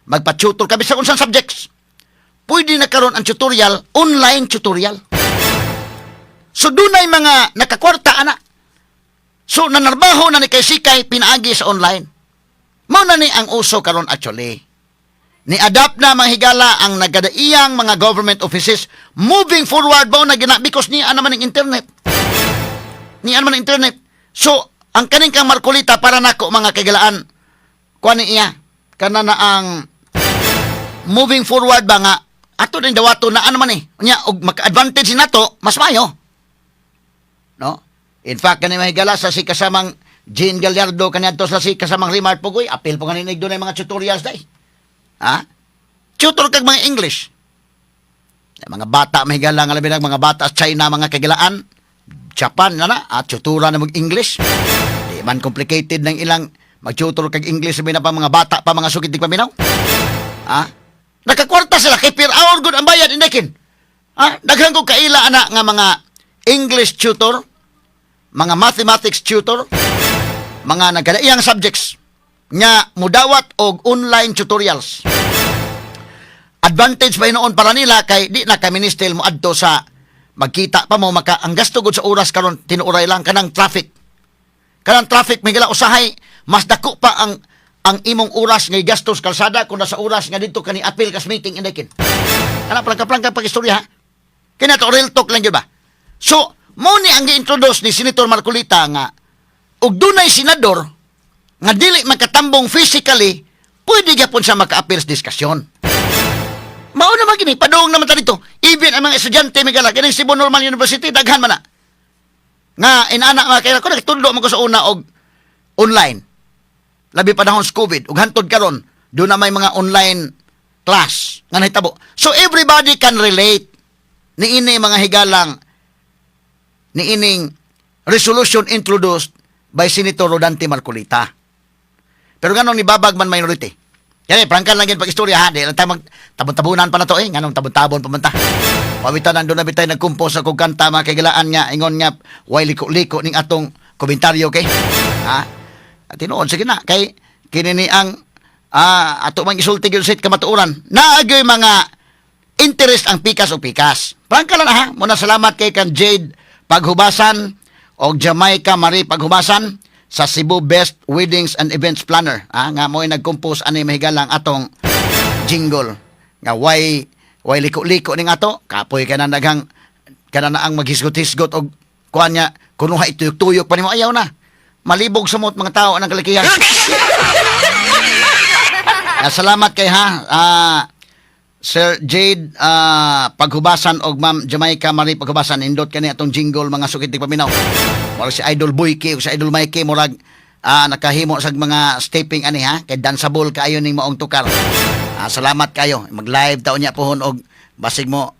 Magpa-tutor ka bisag unsang subjects. Pwede na karon ang tutorial, online tutorial. So dunay mga nakakwarta ana. So nanarbaho na ni kay sikay pinaagi sa online. Mao na ni ang uso karon actually. Ni-adapt na, mga higala, ang nagkadaiyang mga government offices moving forward ba na gina because niya naman ang internet. Niya naman ang internet. So, Ang kaning kang Marcolita, para nako, mga kahigalaan, kuan ni iya, kana na ang moving forward ba nga ato din dawato na ano man eh. Unya og maka-advantage nato, mas mayo. No? In fact, kani mahigala sa si kasamang Jean Gallardo kaniadto sa si kasamang Rimar Pugoy, apil po kaninig doon mga tutorials day. Ha? Tutor kag mga English. Mga bata mahigala nga labi na mga bata sa China, mga kahigalaan, Japan na na, at tutora na mag English. Di man complicated ng ilang mag-tutor kag English, sabi na pa mga bata pa, mga sukit di paminaw. Ha? Nakakwarta sila kay per hour gud ang bayad indekin. Ha? Daghan ko kaila ana nga mga English tutor, mga mathematics tutor, mga nagkadaiyang subjects nga mudawat og online tutorials. Advantage pa noon para nila kay di na ka minister mo adto sa magkita pa mo maka ang gasto gud sa oras karon, tinuoray lang kanang traffic. Kanang traffic may gala, usahay mas dako pa ang imong oras nga gastos kalsada kung nasa oras nga didto kani apil kas meeting indekin. Kana plangka-plangka pag istorya ha. Kina to real talk lang gyud ba. So, mo ni ang gi-introduce ni Senator Marcolita nga og dunay senador nga dili makatambong physically, pwede gyapon siya maka-apil sa diskusyon. Mao naman gini, padung naman ta dito. Even ang mga estudyante may gala, kining Cebu Normal University, daghan man na. Nga, inana mga kaya ko, nagtudlo man ko sa una og online. Labi panahon sa COVID, ug hantod karon, doon na may mga online class nga nahitabo. So everybody can relate niini, mga higalang, niining resolution introduced by Senator Rodante Marcolita. Pero nganong nibabag man minority? Yan eh, prangkan lang yan pag-istorya ha. Di lang tayo mag tabon-tabunan pa na to eh. Nganong tabon-tabon pa man ta? Pawitan nandun na bitay nagkumpos sa kong kanta, mga kahigalaan, nga ingon nga way liko-liko ning atong komentaryo kay. Ha? At tinuod sige na kay kini ni ang ato mang isulti gyud sa kamatuoran. Naagyoy mga interest ang pikas o pikas. Prangka lang ha. Muna salamat kay kan Jade Paghubasan o Jamaica Marie Paghubasan sa Cebu Best Weddings and Events Planner. Ah, nga mo'y nag-compose ani, mahigalang, atong jingle. Nga way liko-liko ning ato, kapoy ka na naghang kana na ang maghisgot-hisgot og kuan niya kunuha ituyok-tuyok pa nimo, ayaw na. Malibog sa mga tao ang kalikihan. Ah, salamat kay ha. Ah, Sir Jade Paghubasan og Ma'am Jamaica Marie Paghubasan, indot kani atong jingle, mga sukit di paminaw. Murag si Idol Boyke ug si Idol Mikey murag nakahimo sa mga stepping ani ha, kay danceable kaayo ning maong tukar. Ah, salamat kayo. Mag-live taon niya pohon og basig mo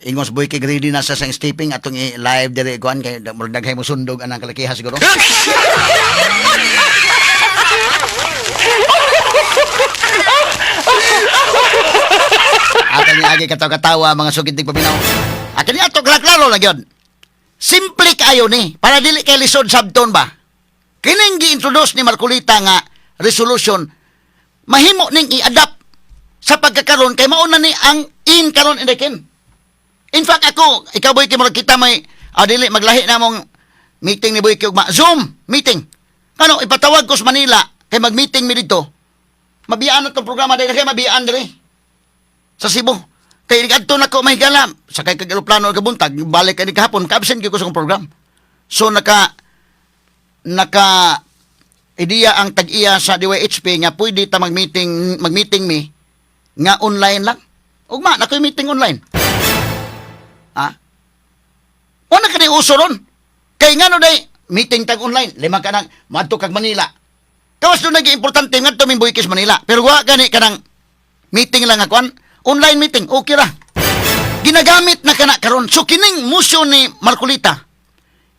ingos Boyke ready na sa sang stepping atong i-live diri kuan kay murag daghay mo sundog anang kalakiha siguro. Akan ni agi katawa-katawa, mga sugid tig paminaw. Akan ni ato klaro lang yun. Simple kaayo ni para dili kay lisod sabton ba. Kining gi-introduce ni Marcolita nga resolution, mahimo ning i-adapt sa pagkakaron kay mao na ni ang in karon indekin. In fact ako, ikaw Boy, kay murag kita may dili maglahi na mong meeting ni Boy ugma Zoom meeting. Kano ipatawag ko sa Manila kay mag-meeting mi dito. Mabiyaan na tong programa dahil kay mabiyaan diri sa Cebu. Kay adto na ko mahigala, sakay kag eroplano kabuntag, balik kay kahapon, ka-absent gyud ko sa akong program. So naka naka ideya ang tag-iya sa DYHP nga pwede ta mag-meeting mi nga online lang. Ugma na ko'y meeting online. Ha? Wala ka ni uso ron. Kay ngano day meeting tag online, lima ka nang moadto kag Manila. Kawas doon naging importante ngadto ming buikis Manila. Pero wa gani kanang meeting lang akuan, online meeting, okay ra. Ginagamit na kana karon. So kining motion ni Marcolita,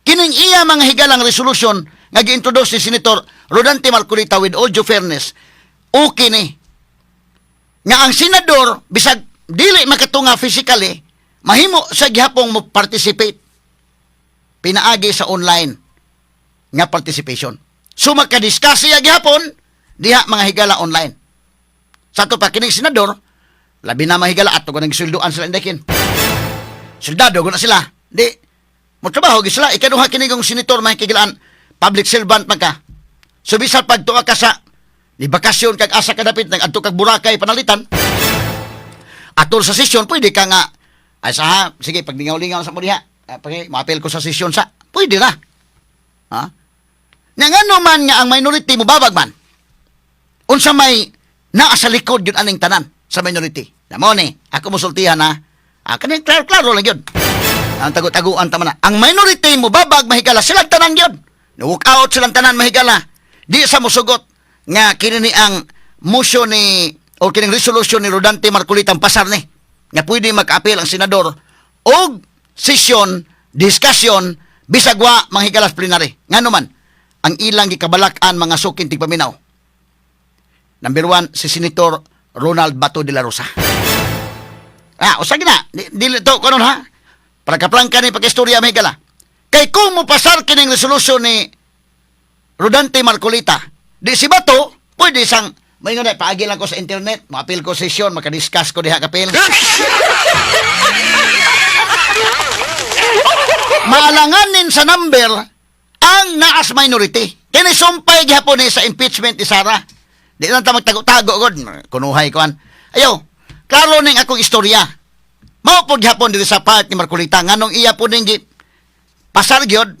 kining iya mga higalang resolution nga gi-introduce ni Senator Rodante Marcolita, with all due fairness, okay ni. Nga ang senador, bisag dili makatunga physically, mahimo sa gihapong mo participate pinaagi sa online nga participation. So makadiscuss siya gihapon diha, mga higala, online. Sa ato pa kining senador, labi na mahigala ato kung nagsulduan sila indekin. Soldado guna sila. Di mo trabaho gyud sila. Ikaduha kini kong senator, mga higalaan, public servant man ka. So bisan pagtuwa ka sa ni bakasyon kag asa ka dapit nag adto kag Boracay panalitan. Atol sa sesyon pwede ka nga ay sa ha, sige pag lingaw-lingaw sa mo diha. Pag maapil ko sa sesyon sa pwede ra. Ha? Nga ngano man nga ang minority mobabag man? Unsa may naa sa likod yun aning tanan sa minority? Namo ni, ako mosultihan ha. Ah, kaning klaro, klaro lang yun. Ang tago-taguan tama na. Ang minority mobabag, mahigala, silang tanan yun. Walk out silang tanan, mahigala. Di sa musugot nga kini ni ang motion ni o kining resolution ni Rodante Marcolita ang pasar ni nga pwede mag-appeal ang senador og session, discussion bisag wa manghigalas plenary. Ngano man ang ilang gikabalak-an, mga suking tigpaminaw? Number 1, si Senator Ronald Bato de la Rosa. Ah, usa gina. Dili to kuno ha. Para kaplangka ni pagkistorya, mahigala. Kay kung mopasar kining resolution ni Rodante Marcolita, di si Bato, pwede sang may nga paagi lang ko sa internet, maapil ko session, makadiscuss ko diha kapil. Maalanganin sa number ang naas minority. Kini sumpay gihapon ni sa impeachment ni Sara. Di lang ta magtago-tago god, kunuhay ko an. Ayo, klaro ning akong istorya. Mao pod gihapon diri sa part ni Marcolita nganong iya po ning pasar gyud,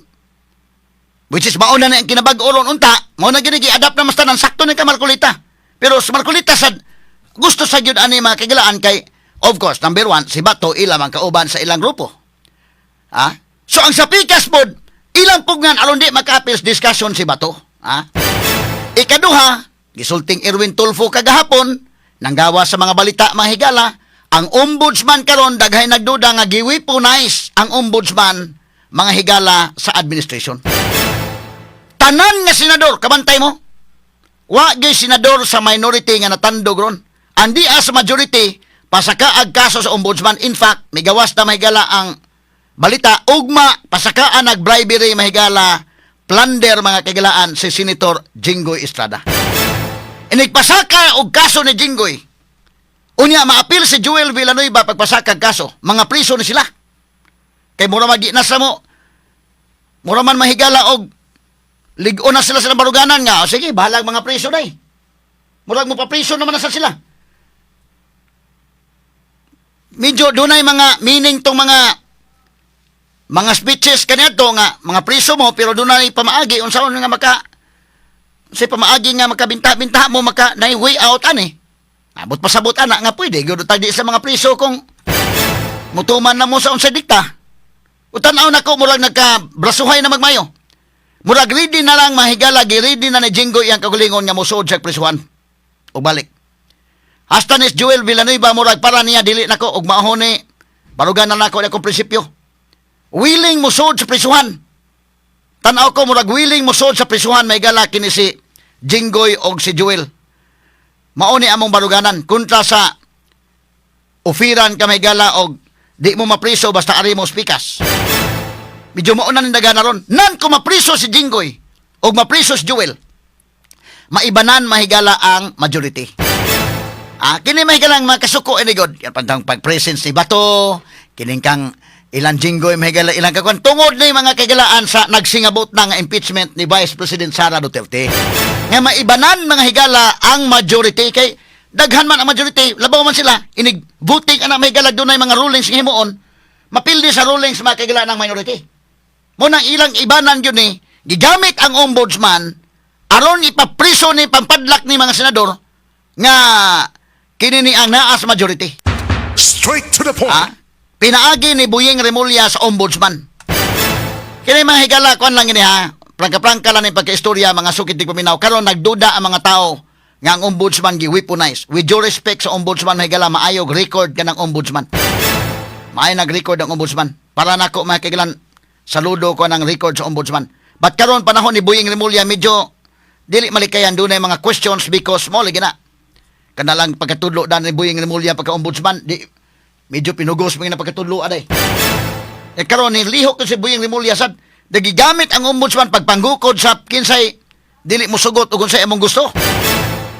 which is mao na ang kinabag-o ron unta, mao na gini gi-adapt na mas tanan sakto ni ka Marcolita. Pero sa Marcolita sad gusto sa gyud ani mga kagilaan kay of course number 1, si Bato ila man kauban sa ilang grupo. Ha? So ang sa pikas pod, ilang pugnan aron di maka-appeals discussion si Bato. Ha? Ikaduha, gisulting Erwin Tulfo kagahapon, nanggawa sa mga balita, mga higala, ang ombudsman karon daghay nagduda nga gi-weaponize ang ombudsman, mga higala, sa administration. Tanan nga senador, kabantay mo, wa gyud senador sa minority nga natandog ron. Andi as majority, pasaka ag kaso sa ombudsman. In fact, migawas na, mahigala, ang balita, ugma, pasakaan ag bribery, mahigala, plunder, mga kagilaan, si Senator Jinggoy Estrada. Inigpasaka og kaso ni Jinggoy. Unya, maapil si Joel Villanueva pagpasaka og kaso. Mga priso ni sila. Kay mura magi na sa mo. Mura man, mahigala, og lig-on na sila sa baruganan nga. O sige, bahalag mga priso day. Murag mo pa priso naman na sa sila. Medyo dunay mga meaning tong mga speeches kaniadto nga mga priso mo pero dunay pamaagi unsaon nga maka si pamaagi nga makabinta-binta mo maka na way out ani. Abot pasabot ana nga pwede gyud tag di sa mga priso kung mutuman na mo sa unsa dikta. Utan-aw nako, murag nagka brasuhay na magmayo. Murag ready na lang, mahigala, gi-ready na ni Jinggoy ang kagulingon nga musuod sa prisuhan. O balik. Hasta ni Joel Villanueva murag para niya dili nako og maoho ni barugan na nako akong prinsipyo. Willing musuod sa prisuhan. Tan-aw ko murag willing musuod sa prisuhan, mahigala, kini si Jinggoy og si Joel. Mao ni among baruganan kontra sa ufiran ka, mahigala, og di mo mapriso basta ari mo spikas. Medyo mauna ni dagana ron. Nan kung mapriso si Jinggoy o mapriso si Joel, maibanan, mahigala, ang majority. Ah, kini mahigala ang mga kasuko ini god. Yan pantang pag-presence ni Bato, kining kang ilang Jinggoy, mahigala, ilang kakuan tungod ni mga kaigalaan sa nagsingabot na nga impeachment ni Vice President Sara Duterte. Nga maibanan, mga higala, ang majority kay daghan man ang majority, labaw man sila inig voting ana, mahigala, dunay mga rulings nga himuon, mapildi sa rulings, mga kaigalaan, ng minority. Mo nang ilang ibanan yun ni, gigamit ang ombudsman aron ipapriso ni pampadlak ni mga senador nga kini ni ang naas majority. Straight to the point. Ha? Pinaagi ni Buying Remulla sa ombudsman. Kini, mga higala, kuan lang ini ha. Prangka-prangka lang ni pagkaistorya, mga sukit di paminaw. Karon nagduda ang mga tao nga ang ombudsman gi-weaponize. With due respect sa ombudsman, mahigala, maayog record ka ng ombudsman. Maayo nag-record ang ombudsman. Para nako, mga kaigalan, saludo ko ng record sa ombudsman. But karon panahon ni Buying Remulla, medyo dili malikayan, dunay mga questions because mo lagi na. Kana lang pagkatudlo dan ni Buying Remulla pagka-ombudsman, di medyo pinugos mo na pagkatudlo aday. E karon ni lihok ko si Buying Remulla sad nagigamit ang ombudsman pagpanggukod sa kinsay dili mo sugot ug unsay among gusto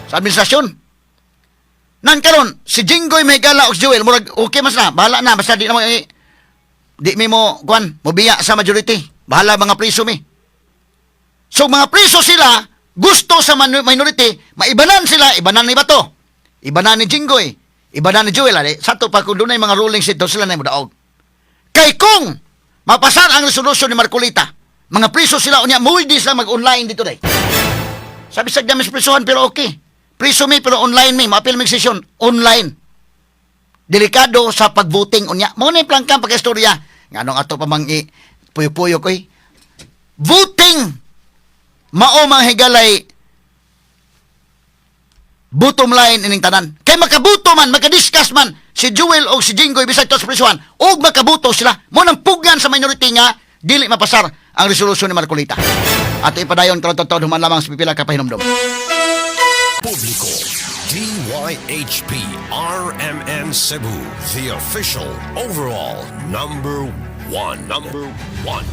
sa administrasyon. Nan karon si Jinggoy, mahigala, og si Joel murag okay mas na, bahala na basta di na mo eh, di mi mo kuan mobiya sa majority. Bahala mga priso mi. So mga priso sila gusto sa minority, maibanan sila, ibanan ni Bato. Ibanan ni Jinggoy, ibanan ni Joel. Ade, sato pa kung dunay mga rulings ito sila na modaog. Kay kung mapasar ang resolution ni Marcolita, Mga priso sila unya muwidi sila mag-online dito day. Sabi sa gamis prisuhan pero okay. Priso mi pero online mi, maapil mig session online. Delikado sa pagvoting unya. Mao ni plangkang pagkastorya. Nganong ato pa mang i puyo-puyo koy. Voting mao mga higalay bottom line ining tanan. Kay makabuto man, makadiscuss man si Joel o si Jinggoy bisag to sa prisuhan og makabuto sila. Mao nang pugnan sa minority nga dili mapasar ang resolusyon ni Marcoleta. Ato ipadayon karon totoo human lamang sa pipila ka pahinumdom. Publiko, DYHP RMN Cebu, the official overall number one. Number one.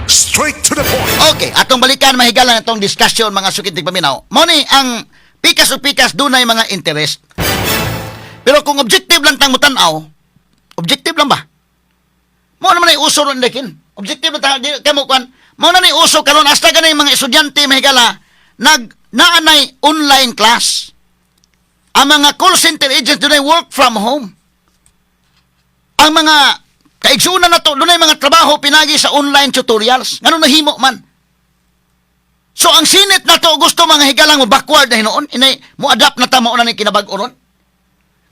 Straight to the point. Okay, atong balikan mahigala na itong discussion, mga sukit paminaw. Mao ni ang pikas o pikas dunay mga interest. Pero kung objective lang tang mutan-aw, objective lang ba? Mao naman ay uso ron dekin. Objective lang tang di kamo kwan. Mao na ni uso karon hasta ganay mga estudyante, mahigala, nag naanay online class. Ang mga call center agents dunay work from home. Ang mga kaigsunan na to dunay mga trabaho pinagi sa online tutorials. Ngano nahimo man? So ang Senate na to gusto, mga higalang, mo backward na hinuon, inay mo adapt na ta, mao na ni kinabag-o ron.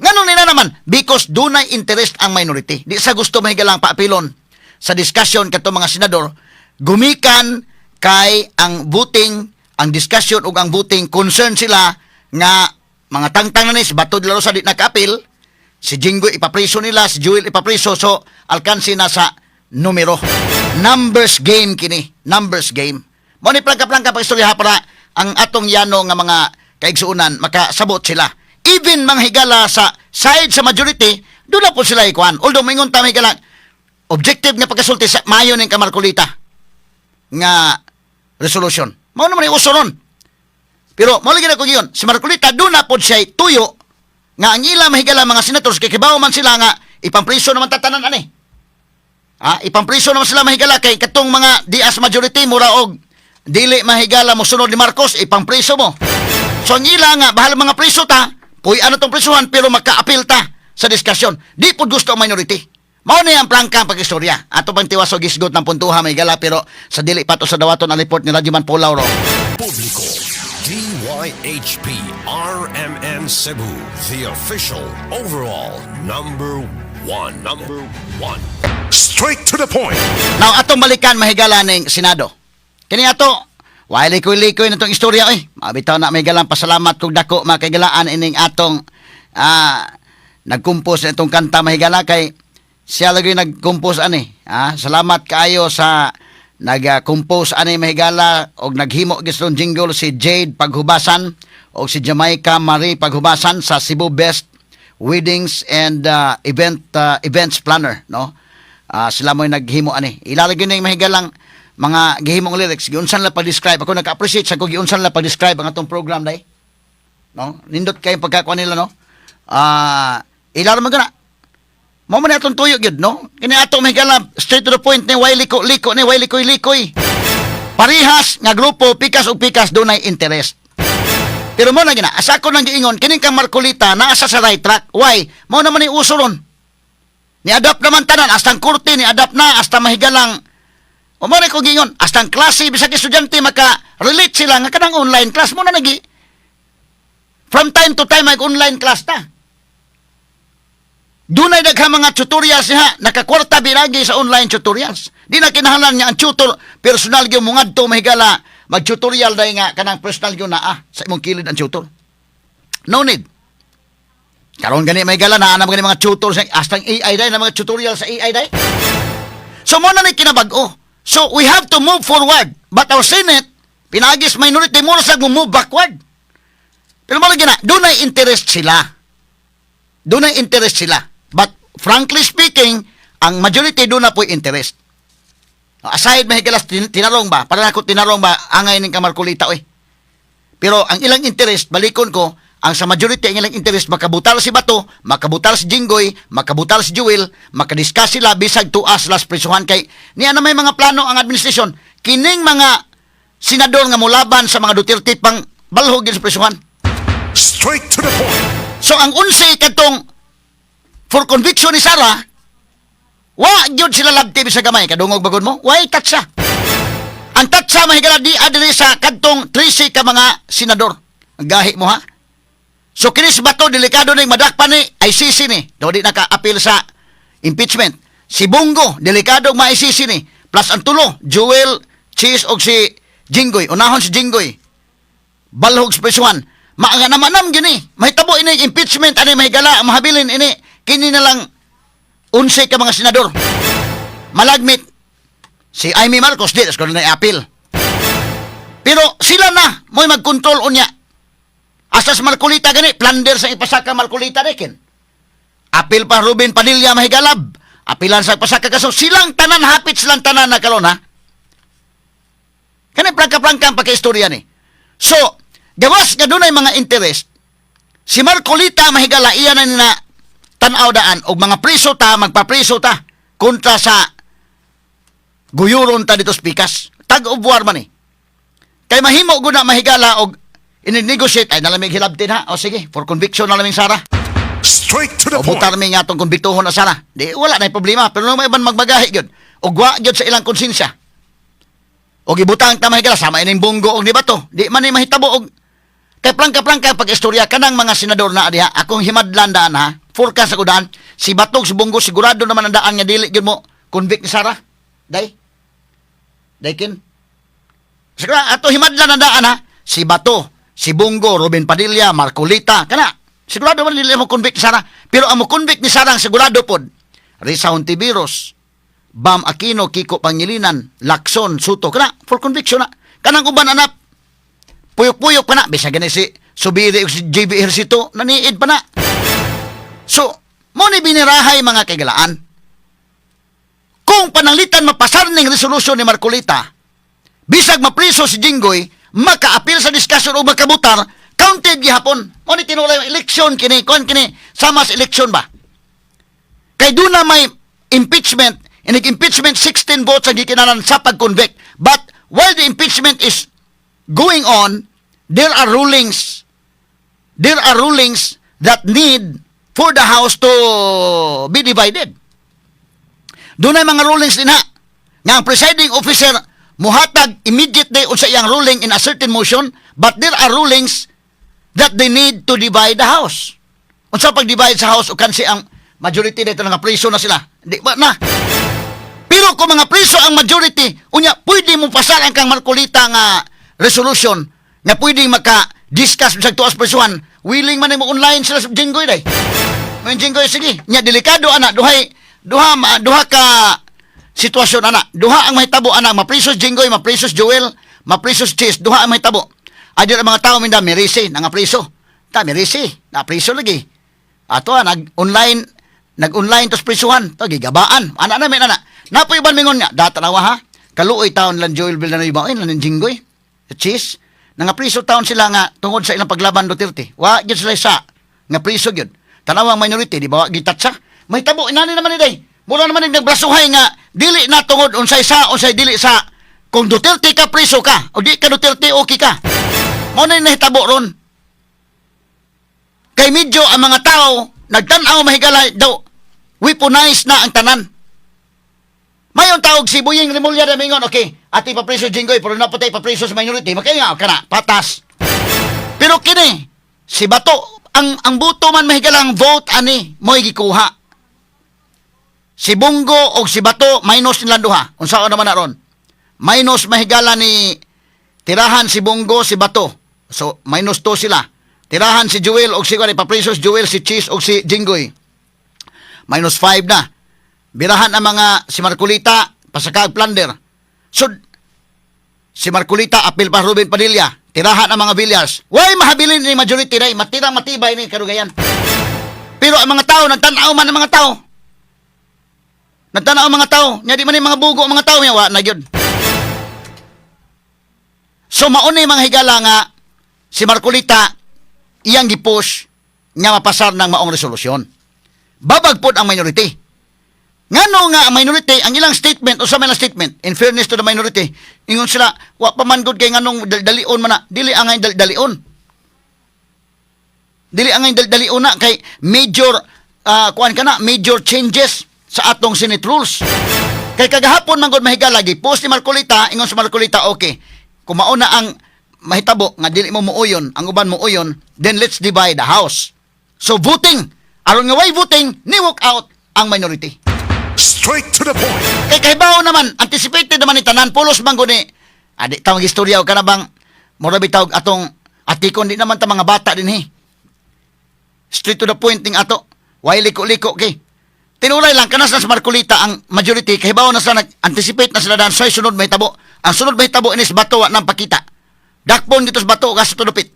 Ngano nila naman? Because dunay interest ang minority. Di sa gusto, mahigalang, paapilon sa discussion kato mga senador gumikan kay ang voting, ang discussion ug ang voting, concern sila nga mga tangtang na ni si Bato de la Rosa di nakaapil, si Jinggoy ipapriso nila, si Joel ipapriso, so alkansi na sa numero. Numbers game kini, numbers game. Mo ni plangka-plangka pag istorya para ang atong yano nga mga kaigsuonan makasabot sila. Even mga higala sa side sa majority, doon na po sila ikuan. Although maingon ta, higala, objective nga pagkasulti sa mayo ning kaMarcoleta nga resolution. Mao naman ay uso ron. Pero mao lagi na ko giyon, si Marcoleta doon na pod siya tuyo nga ang ila, mahigala, mga senators kay kibaw man sila nga ipampriso naman tatanan ani. Ah, ipampriso naman sila, mahigala, kay katong mga dias majority mura og dili, mahigala, mosunod ni Marcos, ipampriso mo. So ang ila nga bahala mga priso ta, puy ano tong prisuhan pero makaapil ta sa diskusyon. Di pud gusto ang minority. Mao ni ang prangka ang pag-istorya. Ato pang tiwas og gisgot ng puntuha, may gala, pero sa dili pa to sa dawaton ang report ni Radyoman Paul Lauro. Publiko, DYHP RMN Cebu, the official overall number one. Number one. Straight to the point. Now, atong balikan, mahigala, ning Senado. Kini ato, way likoy-likoy na itong istorya oy. Mabitaw na may galang pasalamat kog dako mga kaigalaan ining atong nagkumpos na itong kanta, mahigala, kay siya lagi nagkumpos ani. Ah, salamat kaayo sa nag-compose ani, mahigala, og naghimo gistong jingle, si Jade Paghubasan og si Jamaica Marie Paghubasan sa Cebu Best Weddings and Events Planner, no? Ah, sila mo'y naghimo ani. Ilalagay na yung mahigalang mga gihimong lyrics. Giunsan lang pag-describe. Ako naka-appreciate sa ko giunsan lang pag-describe ang atong program day. No? Nindot kay pagkakuha nila, no? Ah, ilaro man gana. Mao man atong tuyo gyud, no? Kini ato, mahigala, straight to the point ni, way liko liko ni, way likoy likoy. Parihas nga grupo pikas og pikas dunay interest. Pero mo na gina, asa ko nang giingon, kining kang Marcoleta naa sa right track. Why? Mao naman ni uso ron. Ni-adapt naman tanan, hasta ang korte ni-adapt na, hasta mahigalang o mo ko giingon, hasta ang klase, bisag estudyante maka-relate sila nga kanang online class mo na nagi. From time to time mag online class ta. Dunay daghang mga tutorials niya, nakakwarta biragi sa online tutorials. Di na kinahanglan nga ang tutor personal gyud mo ngadto, mahigala, mag-tutorial dahil nga kanang personal gyud naa sa imong kilid ang tutor. No need. Karon gani, mahigala, naa na gani mga tutor sa hasta ang AI dai na mga tutorial sa AI dai. So mo na ni kinabag-o. So we have to move forward. But our Senate, pinagis minority mo na sa move backward. Pero mo lagi na, dunay interest sila. Dunay interest sila. But frankly speaking, ang majority doon na po interest. Aside, mahigalas, tinarong ba? Para ako tinarong ba, angay ning kaMarcoleta, oy. Pero ang ilang interest, balikon ko, ang sa majority, ang ilang interest, makabutal si Bato, makabutal si Jinggoy, makabutal si Jewel, makadiscuss sila, bisag tuas las prisuhan kay, niya na may mga plano ang administrasyon, kining mga senador nga mulaban sa mga Duterte pang balhog sa prisuhan. Straight to the point. So ang 11 kadtong for conviction ni Sara, wa gyud sila labti sa gamay kadungog bagod mo, way tatsa. Ang tatsa, mga higala, di adiri sa kadtong 13 ka mga senador. Ang gahi mo, ha? So kini si Bato, delikado ni madakpan ni ICC ni. Daw di naka-appeal sa impeachment. Si Bong Go, delikado ma-ICC ni. Plus ang tulo, Joel, Chiz og si Jinggoy. Unahon si Jinggoy. Balhog sa prisuhan. Maanga naman nam gini. Mahitabo ini impeachment ani, mahigala, mahabilin ini. Kini na lang 11 ka mga senador. Malagmit si Imee Marcos di ko na appeal. Pero sila na mo'y magkontrol unya. Asas Marcoleta gani, plunder sa ipasaka Marcoleta rekin. Apil pa Ruben Padilla, mahigalab. Apilan sa pasaka kaso silang tanan, hapit silang tanan na karon, ha. Kani prangka-prangka ang pagkaistorya ni. So, gawas nga dunay mga interest, si Marcoleta, mahigala, iya na nina tan-aw daan og mga priso ta, magpapriso ta kontra sa guyuron ta dito sa pikas. Tag-of war man eh. Kay mahimo gud na, mahigala, og ini-negotiate ay nalamig hilabtin, ha. O sige, for conviction na laming Sara. Straight to the O point. butar mi nga atong konbiktuhon na Sara. Di wala na problema, pero nung may iban magbagahi gyud. Og wa gyud sa ilang konsensya. Og ibutang ta, mahigala, sama ining Bong Go og ni Bato. Di man ni mahitabo og kay prangka-prangka pag istorya kanang mga senador na diha, akong himadlan daan, ha. Forecast ako daan si Bato, si Bong Go, sigurado naman ang daan nga dili gyud mo convict ni Sara. Day. Daykin. Siguro ato himadlan ang daan, ha. Si Bato, si Bong Go, Robin Padilla, Marcoleta, kana. Sigurado man dili mo convict ni Sara. Pero ang mo convict ni Sara ang sigurado pod, Risa Hontiveros, Bam Aquino, Kiko Pangilinan, Lacson, Sotto, kana for conviction na. Kanang uban anap puyok-puyok pa na. Bisag gani si Zubiri o si JB Ejercito, naniid pa na. So, mo ni binirahay, mga kaigalaan. Kung pananglitan mapasar ning resolution ni Marcoleta, bisag mapriso si Jinggoy, makaapil sa discussion o makabutar, counted gihapon. Mo ni tinulay election kini, kuan kini, sama sa election ba? Kay doon na may impeachment, in impeachment 16 votes ang gikinalan sa pag-convict. But while the impeachment is going on, there are rulings. There are rulings that need for the House to be divided. Doon ay mga rulings din, ha. Nga ang presiding officer muhatag immediately unsa iyang ruling in a certain motion, but there are rulings that they need to divide the House. Unsa pag-divide sa House o kansi ang majority dito nga priso na sila? Di ba na? Pero kung mga priso ang majority, unya pwede mo pasar ang kang Marcoleta nga resolution nga pwede maka-discuss bisag tuas prisuhan, willing man mo online sila sa Jinggoy day. May Jinggoy, sige. Nya delikado ana duhay duha duha ka sitwasyon ana. Duha ang mahitabo ana, maprisos Jinggoy, maprisos Joel, maprisos Chiz, duha ang mahitabo. Adyo ang mga tao minda mirisi nga priso. Ta mirisi, na priso lagi. Ato ah, nag-online nag-online tos prisuhan, to gigabaan. Ana na may ana. Napoy uban mingon nga, data na ha. Kaluoy taon lang Joel Villanueva, ay lang Jinggoy. Chiz, nga priso taon sila nga tungod sa ilang paglaban Duterte. Wa gyud sila sa nga priso gyud. Tanawang minority, di ba wa gitatsa? May tabo inani naman ni day. Mura naman ni nagbrasuhay nga dili na tungod unsay sa unsay dili sa, kung Duterte ka, priso ka, o di ka Duterte, okay ka. Mao na nahitabo ron. Kay medyo ang mga tao nagtan-aw, mahigala, daw weaponize na ang tanan. Mayon tawag si Boying Remulla na mingon, okay, ati papriso Jinggoy, pero napatay papriso sa minority, makaya ka na, patas. Pero kini, si Bato, ang buto man, mahigalang vote ani, mo'y gikuha. Si Bong Go o si Bato, minus nilang duha. Unsa naman na ron? Minus, mahigala, ni tirahan si Bong Go, si Bato. So, minus 2 sila. Tirahan si Joel o si Kuan, paprisos Joel, si Chiz o si Jinggoy. Minus 5 na. Birahan ang mga si Marcoleta, pasakag plunder. So, si Marcoleta, apil pa Ruben Padilla. Tirahan ang mga Villars. Way mahabilin ni majority na matirang matibay ni karugayan. Pero ang mga tao, nagtanaw man ang mga tao. Nagtanaw ang mga tao. Nya di man ni mga bugo ang mga tao. Nya wa na gyud. So mauni, mga higala, nga si Marcoleta iyang gipush nga mapasar ng maong resolusyon. Babag pod ang minority. Ngano nga ang minority, ang ilang statement, o sa may statement, in fairness to the minority, ingon sila, wa pa man gud kay nganong dalion man na, dili angay dalion. Dili angay dalion na kay major kuan kana, major changes sa atong Senate rules. Kay kagahapon man gud, mahigala, gi-post ni Marcoleta, ingon sa Marcoleta, "Okay, kung mao na ang mahitabo nga dili mo muuyon, ang uban muuyon, then let's divide the house." So voting, aron nga way voting, ni walk out ang minority. Straight to the point. Kay kahibaw naman, anticipated naman ni tanan, pulos man guni. Adi ta istorya ka na bang mura bitaw atong atikon, di naman ta mga bata din he. Straight to the point ning ato. Way liko-liko kay. Tinuray lang kanas na sa Marcoleta ang majority kahibaw na sila, nag-anticipate na sila dan sa sunod mahitabo. Ang sunod mahitabo inis Bato wa nang pakita. Dakpon dito sa Bato gasto dupit.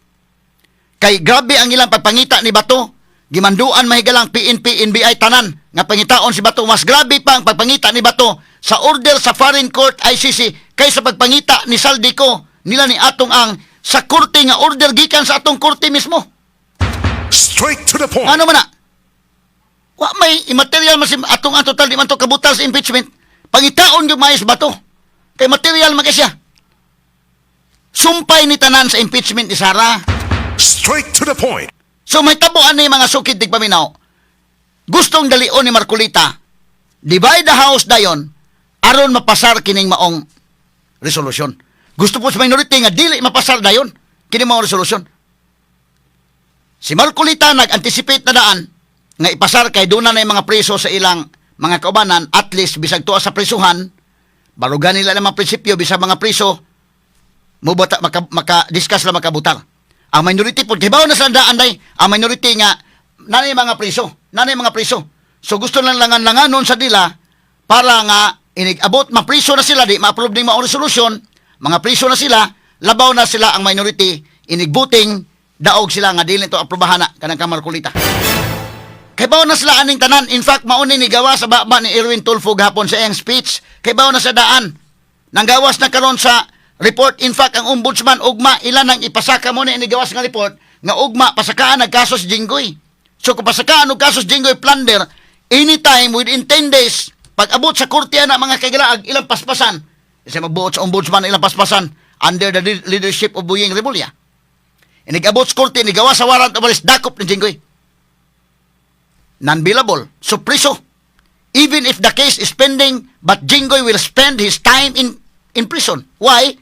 Kay grabe ang ilang pagpangita ni Bato. Gimanduan, mahigalang, PNP, NBI, tanan nga pangitaon si Bato. Mas grabe pa ang pagpangita ni Bato sa order sa foreign court ICC kaysa pagpangita ni Zaldy Co nila ni atong ang sa korte nga order gikan sa atong korte mismo. Straight to the point. Ano man na? Wa may immaterial man si atong ang, total di man to kabutal sa impeachment. Pangitaon gyud maayos Bato. Kay material man kay siya. Sumpay ni tanan sa impeachment ni Sara. Straight to the point. So may tabuan ni mga sukid tigpaminaw. Gustong dalion ni Marcoleta, divide the house dayon aron mapasar kining maong resolution. Gusto po sa minority nga dili mapasar dayon kini maong resolution. Si Marcoleta nag-anticipate na daan nga ipasar kay doon na yung mga preso sa ilang mga kaubanan, at least bisag tuwa sa presuhan, barugan nila ng mga prinsipyo, bisag mga preso mo bata, maka discuss lang, makabutar. Ang minority po, kibaw na sa daan day, ang minority nga, nanay mga preso, nanay mga preso. So gusto lang langan-langanon sa dila para nga inig-abot, mapriso na sila, di ma-approve ning maong resolution, mga priso na sila, labaw na sila ang minority, inig-voting, daog sila nga dili to aprobahan na kanang kang Marcoleta. Kay bawo na sila aning tanan. In fact, mauni ni gawa sa baba ni Erwin Tulfo gahapon sa iyang speech. Kay bawo na sa daan. Nanggawas na karon sa report. In fact, ang ombudsman ugma ilan ang ipasaka mo na inigawas nga report nga ugma pasakaan ang kaso si Jinggoy. So kung pasakaan og kaso si Jinggoy plunder, anytime within 10 days, pag abot sa korte na, mga kagalaag, ilang paspasan. Kasi magbuot sa ombudsman, ilang paspasan under the leadership of Buying Remulla. Inigabot sa korte, inigawas sa warrant of arrest, dakop ni Jinggoy, non-bailable. So preso. Even if the case is pending, but Jinggoy will spend his time in prison. Why?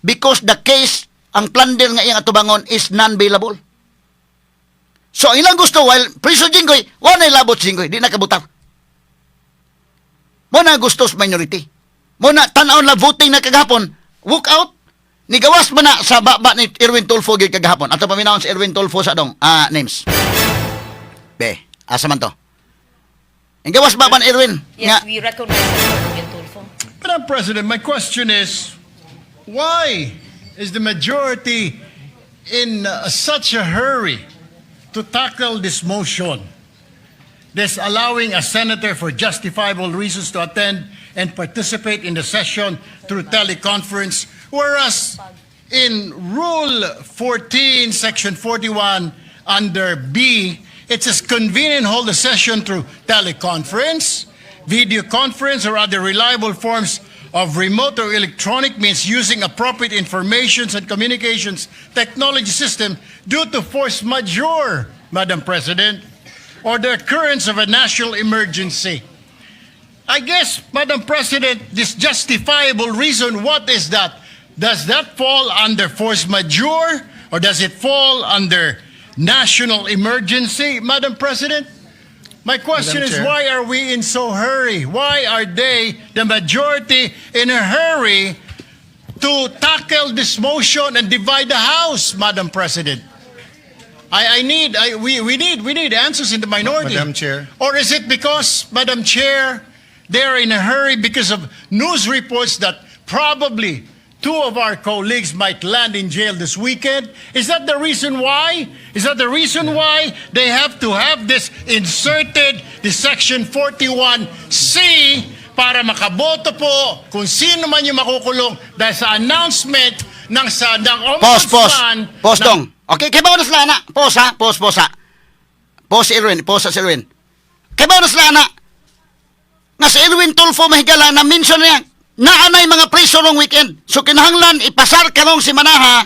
Because the case, ang plunder nga iyang atubangon is non-bailable. So ang ilang gusto, while preso Jinggoy, wala na labot si Jinggoy, di nakabutar. Mo na gusto sa minority. Mo na tan-aw na voting na kagahapon, walk out. Nigawas man na sa baba ni Erwin Tulfo gyud kagahapon. Ato paminawon si Erwin Tulfo sa dong names. Be, asa man to? Ang gawas ba man Erwin? Yes, Nga, we recognize Senator Erwin Tulfo. Madam President, my question is, why is the majority in such a hurry to tackle this motion? This allowing a senator for justifiable reasons to attend and participate in the session through teleconference, whereas in Rule 14, Section 41, under B, it says convene and hold a session through teleconference, video conference, or other reliable forms of remote or electronic means using appropriate informations and communications technology system due to force majeure, Madam President, or the occurrence of a national emergency. I guess, Madam President, this justifiable reason, what is that? Does that fall under force majeure or does it fall under national emergency, Madam President? My question Madam is, Chair. Why are we in so hurry? Why are they, the majority, in a hurry to tackle this motion and divide the House, Madam President? I need, I, we need answers in the minority. Madam Chair. Or is it because, Madam Chair, they're in a hurry because of news reports that probably two of our colleagues might land in jail this weekend? Is that the reason why? Is that the reason why they have to have this inserted, the Section 41C, para makaboto po kung sino man yung makukulong dahil sa announcement ng Pause, pause. ombudsman Pause dong. Okay, kay na sila na. Pause ha, pause, pause ha. Pause si Erwin, pause si Erwin. Kay na sila na. Nga si Erwin Tulfo, mahigala, na mention niya naanay mga preso rong weekend. So kinahanglan ipasar karong simanaha,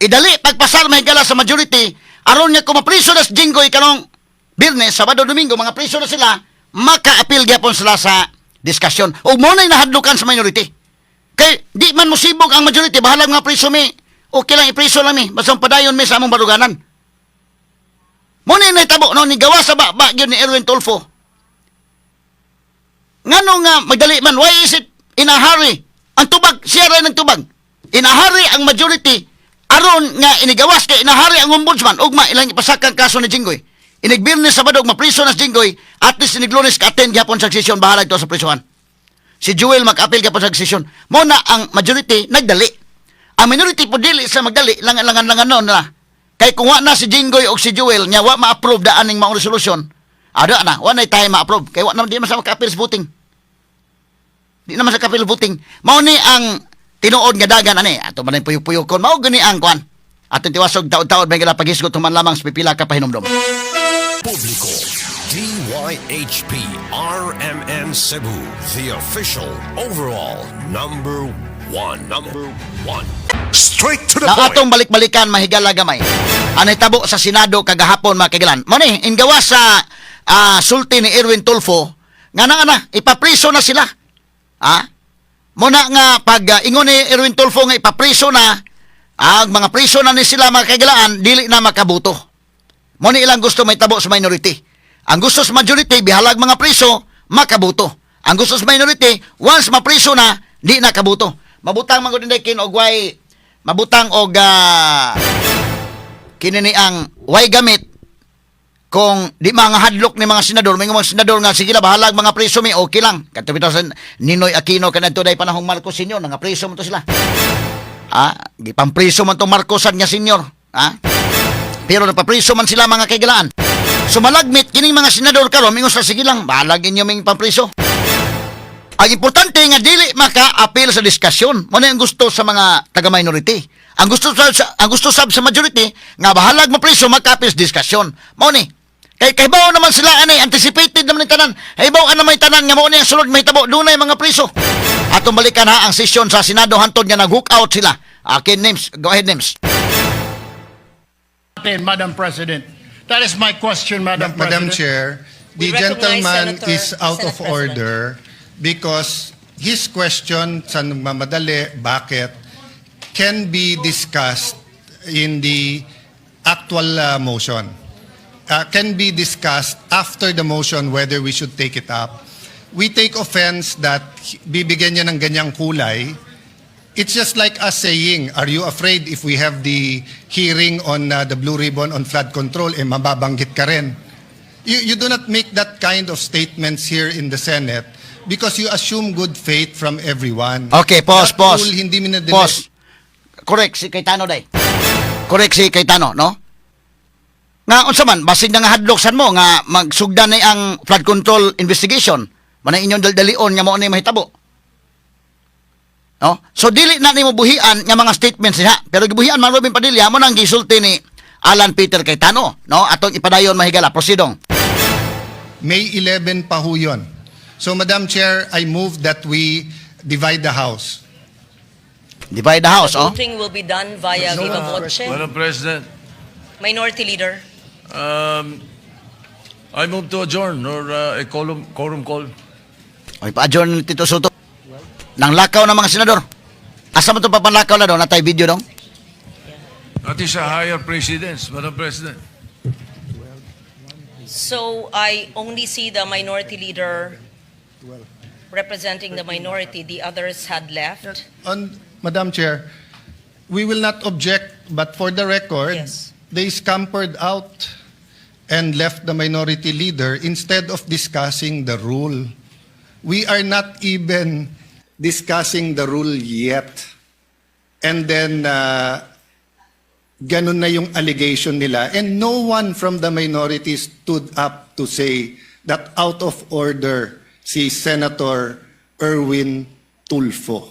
idali pagpasar, mahigala, sa majority aron nga kung mapriso na si Jinggoy karong Biyernes, Sabado, Domingo, mga preso na sila, maka-appeal gyapon sila sa Discussion. O mo na'y nahadlukan sa minority. Kay di man musibog ang majority, bahalag nga priso mi. Okay lang ipriso lang mi, basta padayon mi sa among baruganan. Mo na nahitabo no ni gawa sa ba gyud ni Erwin Tulfo. Ngano nga magdali man, why is it in a hurry? Ang tubag, siya rin ang tubag. In a hurry ang majority aron nga inigawas kay in a hurry ang ombudsman ugma ilang ipasakang kaso ni Jinggoy. Inig Biyernes, Sabado mapriso na si Jinggoy, at least inig Lunes ka-attend gyapon sa session, bahalag to sa prisuhan. Si Joel mag-appeal gyapon sa session. Mo na ang majority nagdali. Ang minority po dili sa magdali, langan langan langan noon na. Kay kung wa na si Jinggoy o si Joel nya wa ma-approve daan ning maong resolution, ada na, wa na tayo ma-approve. Kay wa na di man sa maka-appeal sa voting. Di naman sa ka-appeal voting. Mao ni ang tinuod nga dagan ani. Ato man puyok-puyokon. Mao gani ang kwan. Atong tiwasog taod-taod may gila paghisgot human lamang sa pipila ka pahinumdom. Publiko, DYHP RMN Cebu, the official overall number one. Number one. Straight to the Na point. atong balik-balikan mahigala gamay. Ang nahitabo sa Senado kagahapon, mga kaigalan. Mo ni ingawa sa sulti ni Erwin Tulfo nga na ipapriso na sila. Ah? Muna nga pag ingon ni Erwin Tulfo nga ipapriso na ang mga priso na ni sila, mga kaigalaan, dili na makabuto. Mo ni ilang gusto may tabo sa minority. Ang gusto sa majority, bihalag mga priso, makabuto. Ang gusto sa minority, once mapriso na, di na kabuto. Mabutang man gud kin og way mabutang og kini ni ang way gamit kung di mga hadlok ni mga senador, may mga senador nga sige la bahalag mga priso mi, okay lang. Kadto bitaw sa Ninoy Aquino kanadto day panahong Marcos Senior, nga priso man to sila. Ah, gipampriso man to Marcosan nga senior. Ah? Pero napapriso man sila, mga kaigalaan. Sumalagmit kining mga senador karon mingon sa sige lang, bahalag inyo ming pampriso. Ang importante nga dili maka-appeal sa diskusyon. Mo na ang gusto sa mga taga-minority. Ang gusto sab sa majority nga bahalag mapriso maka-appeal sa diskusyon. Mao ni. Kay kahibaw naman sila ani, anticipated naman ni tanan. Kahibaw naman tanan nga mao ni ang sulod mahitabo, dunay mga priso. Atong balikan ha ang sesyon sa Senado hantod nga nag-hook out sila. Akin names, go ahead, names. Madam President. That is my question, Madam Madam President. Chair, the We recognize gentleman is out Senate of President. order because his question sa nagmamadali, bakit, can be discussed in the actual motion. Can be discussed after the motion whether we should take it up. We take offense that bibigyan niya ng ganyang kulay. It's just like us saying, "Are you afraid if we have the hearing on the Blue Ribbon on flood control, eh mababanggit ka rin?" You do not make that kind of statements here in the Senate because you assume good faith from everyone. Okay, pause, That pause. rule hindi minadali. Pause. Correct si Cayetano day. Correct si Cayetano, no? Nga unsa man basig na nga hadloksan mo nga magsugdan ni ang flood control investigation. Manay inyong daldalion nga mao ni mahitabo. No? So dili na nimo buhian nga mga statements niya. Pero gibuhian man Robin Padilla mo nang gisulti ni Alan Peter Cayetano, no? Atong ipadayon, mahigala, prosidong. May 11 pa ho yun. So, Madam Chair, I move that we divide the House. Divide the house, oh. Voting will be done via viva voce. Madam President, Minority Leader. I move to adjourn or a quorum call. Oy, pa-adjourn ni Tito Sotto. Nang lakaw ng mga senador. Asa mo itong papanlakaw na doon? Natay video dong? That is a higher precedence, Madam President. So I only see the minority leader representing the minority. The others had left. Madam Chair, we will not object, but for the record, they scampered out and left the minority leader instead of discussing the rule. We are not even discussing the rule yet. And then, ganun na yung allegation nila. And no one from the minority stood up to say that out of order si Senator Erwin Tulfo.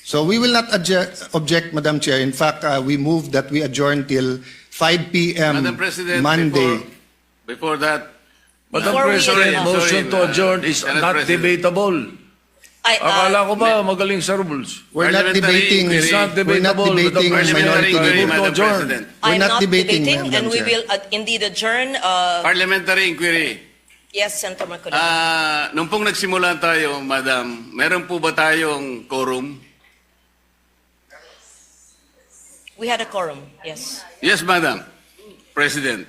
So we will not object, Madam Chair. In fact, we move that we adjourn till 5 p.m. Madam President, Monday. before that, Madam Before we President, adjourn. motion Sorry, to adjourn is Senate not President. debatable. I Akala ko ba magaling sa rules? We're not Parliamentary debating. inquiry. It's not We're not debatable, Madam debating President. minority Parliamentary inquiry, leader. Move to Madam adjourn. President. We're I'm not not debating, debating, Madam and we Chair. will indeed adjourn. Parliamentary inquiry. Yes, Senator Marcoleta. Ah, nung pong nagsimula tayo, Madam, meron po ba tayong quorum? We had a quorum, yes. Yes, Madam President.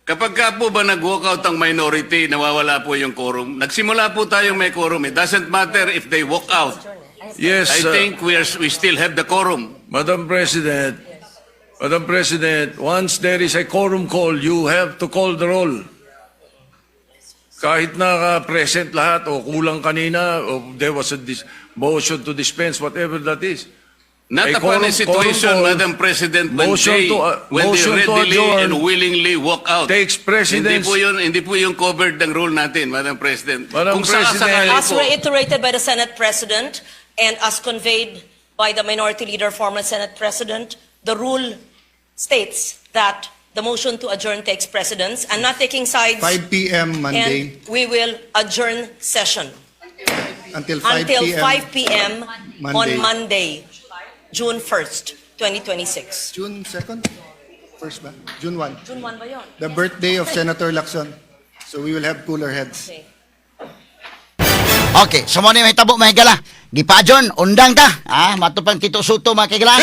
Kapag ka po ba nag-walkout ang minority, nawawala po yung quorum? Nagsimula po tayong may quorum. It doesn't matter if they walk out. Yes, I think we still have the quorum. Madam President, Madam President, once there is a quorum call, you have to call the roll. Kahit na present lahat o kulang kanina o there was a motion to dispense, whatever that is. Not A upon a situation, quorum call, Madam President, when motion they, when they motion to readily adjourn and willingly walk out. takes precedence. Hindi po yun covered ng rule natin, Madam President. Madam Kung sakasakali President. As po, reiterated by the Senate President and as conveyed by the Minority Leader, former Senate President, the rule states that the motion to adjourn takes precedence. I'm not taking sides. 5 p.m. Monday And we will adjourn session until 5 until p.m. 5 p.m. on Monday. Monday, June 1st, 2026. June 2nd? First ba? June 1. June 1 ba yun? The birthday of Senator Lacson. So we will have cooler heads. Okay. Okay, so mo ni mahitabo mga higala. Gipa-adjourn, undang ta. Ah, matupang Tito Soto, mga kaigalaan.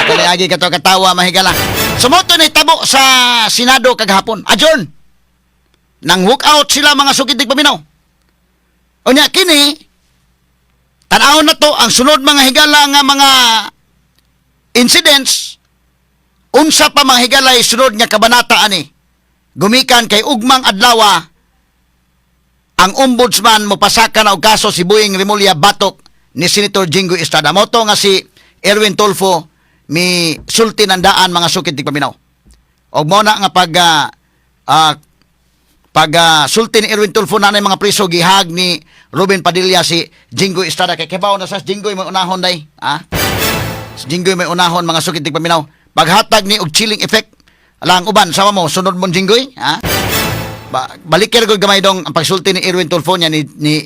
Dali agi kato katawa, mahigala. Sumoto na hitabo sa Senado kagahapon. Adjourn. Nang walk out sila, mga sukid paminaw. Unya kini tan-awon na to ang sunod, mga higala, nga mga incidents. Unsa pa, mga higalay, sunod nga kabanata ani gumikan kay ugmang adlawa ang ombudsman mopasaka na og kaso si Boying Remulla batok ni Senator Jinggoy Estrada. Mao to nga si Erwin Tulfo mi sulti ng daan, mga sukid tigpaminaw. Og mo na nga pag sulti ni Erwin Tulfo na mga priso, gihag ni Ruben Padilla si Jinggoy Estrada kay kibaw na sa Jinggoy may unahon day. Ah? Si Jinggoy may unahon, mga sukid tigpaminaw. Paghatag ni og chilling effect lang uban sama mo sunod mo Jinggoy, ha? Balikir ko gamay dong ang pagsulti ni Erwin Tulfo niya ni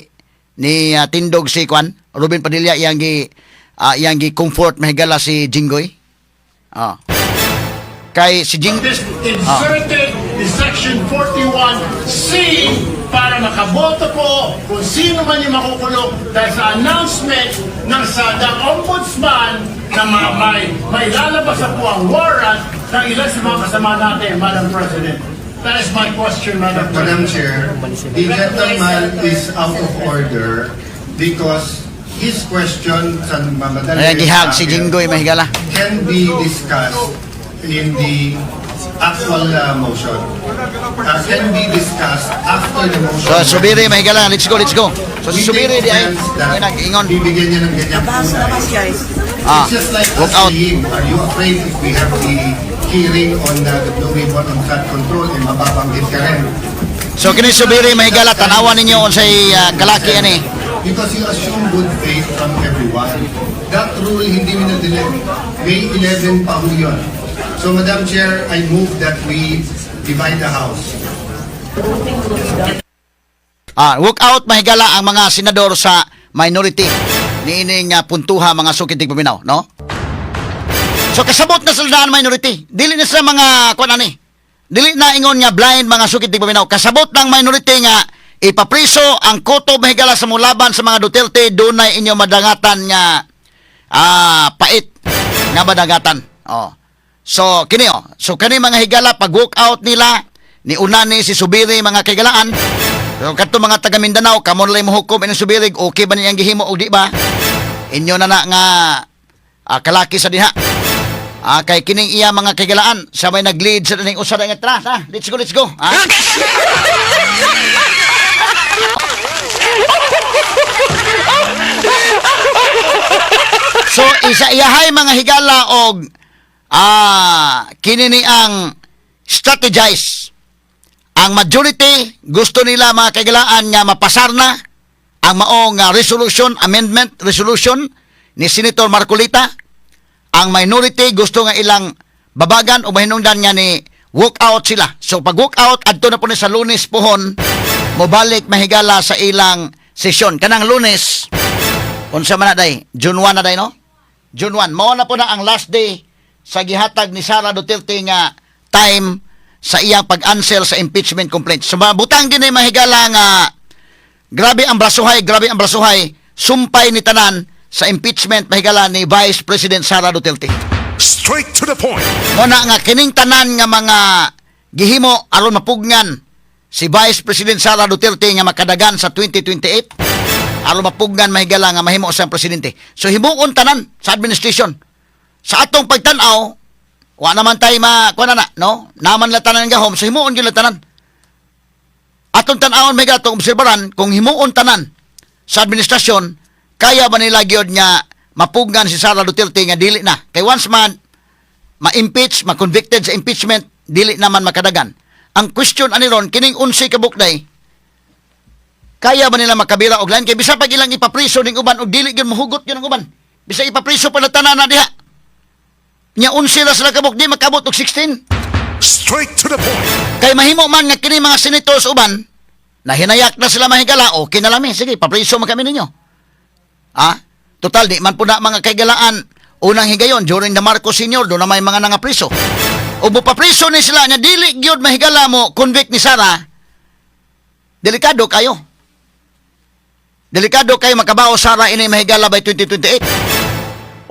tindog si Kwan Ruben Padilla, iyang gi comfort, mahigala, si Jinggoy. Ah. Kay si Jing This inserted in Section 41C para makaboto po kung sino man yung makukulong dahil sa announcement ng sa the Ombudsman na may lalabas na po ang warrant ng ilan sa mga kasama natin, Madam President. That is my question, Madam Madam President. Chair, the gentleman is out of order because his question sa mamadali Ayan, gihag si Jinggoy, mahigala. Can be discussed in the actual motion. Can be discussed after the motion. So Zubiri, mahigala, let's go, let's go. So si We Zubiri take di ay offense that ay nag-ingon. bibigyan niya ng ganyang kulay. Ah, It's just like walk us out. saying, are you afraid if we have the hearing on the Blue Ribbon on flood control, eh mababanggit ka rin? So kini Zubiri, mahigala, tanawan ninyo unsay kalaki ani. Because you assume good faith from everyone. That rule hindi minadali. May 11 pa ho yun. So Madam Chair, I move that we divide the House. Ah, walk out, mahigala, ang mga senador sa minority niining puntuha, mga sukid tigpaminaw, no? So kasabot na sila daan minority. Dili na sila mga kuan ani. Dili na ingon nga blind, mga sukid tigpaminaw. Kasabot ng minority nga ipapriso ang kutob, mahigala, sa mulaban sa mga Duterte, dunay inyo madangatan nga pait nga madangatan. Oh. So kini oh. So kini, mga higala, pag walk out nila ni unani si Zubiri, mga kaigalaan. So kadto mga taga Mindanao, kamo na mo hukom ining Zubiri, okay ba niyang gihimo o di ba? Inyo na na nga kalaki sa diha. Ah, kay kining iya, mga kaigalaan, sa may nag-lead sa ning usa nga tara, ha? Let's go, let's go. Ha? So isa iyahay, mga higala, og kini ni ang strategize. Ang majority gusto nila, mga kaigalaan, nga mapasar na ang maong resolution, amendment resolution ni Senator Marcoleta. Ang minority gusto nga ilang babagan o mahinungdan nga ni walk out sila. So pag walk out adto na po ni sa Lunes pohon mobalik, mahigala, sa ilang sesyon. Kanang Lunes, unsa man na day? June 1 na day, no? June 1. Mao na po na ang last day sa gihatag ni Sara Duterte nga time sa iyang pag-answer sa impeachment complaint. So butang gini, mahigala, nga grabe ang brasuhay, grabe ang brasuhay, sumpay ni tanan sa impeachment, mahigala, ni Vice President Sara Duterte. Straight to the point. Muna nga kining tanan nga mga gihimo aron mapugngan si Vice President Sara Duterte nga makadagan sa 2028, aron mapugnan, mahigala, nga mahimo siyang presidente. So himuon tanan sa administration. Sa atong pagtan-aw, wa naman tay ma kuan na, no? Naman la tanan gahom, so himuon gyud la tanan. Atong tan-awon, mahigala, atong obserbaran kung himuon tanan sa administrasyon, kaya ba nila gyud nga mapugnan si Sara Duterte nga dili na? Kay once man ma-impeach, ma-convicted sa impeachment, dili naman makadagan. Ang question ani ron, kining 11 ka bukday, kaya ba nila makabira og lain? Kay bisa pag ilang ipapriso ning uban og dili gyud mohugot gyud ang uban. Bisa ipapriso pa na tanan na diha. Nya 11 ra sila kabuk, di makabot og 16. Straight to the point. Kay mahimo man nga kini mga senators uban, na hinayak na sila, mahigala, okay na lang mi. Sige, papriso man kami ninyo. Ah, total, di man po na mga kaigalaan unang higayon during the Marcos Senior, doon na may mga nangapriso. O papriso ni sila nga dili gyud, mahigala, mo convict ni Sara, delikado kayo. Delikado kayo makabawo Sara ini, mahigala, by 2028.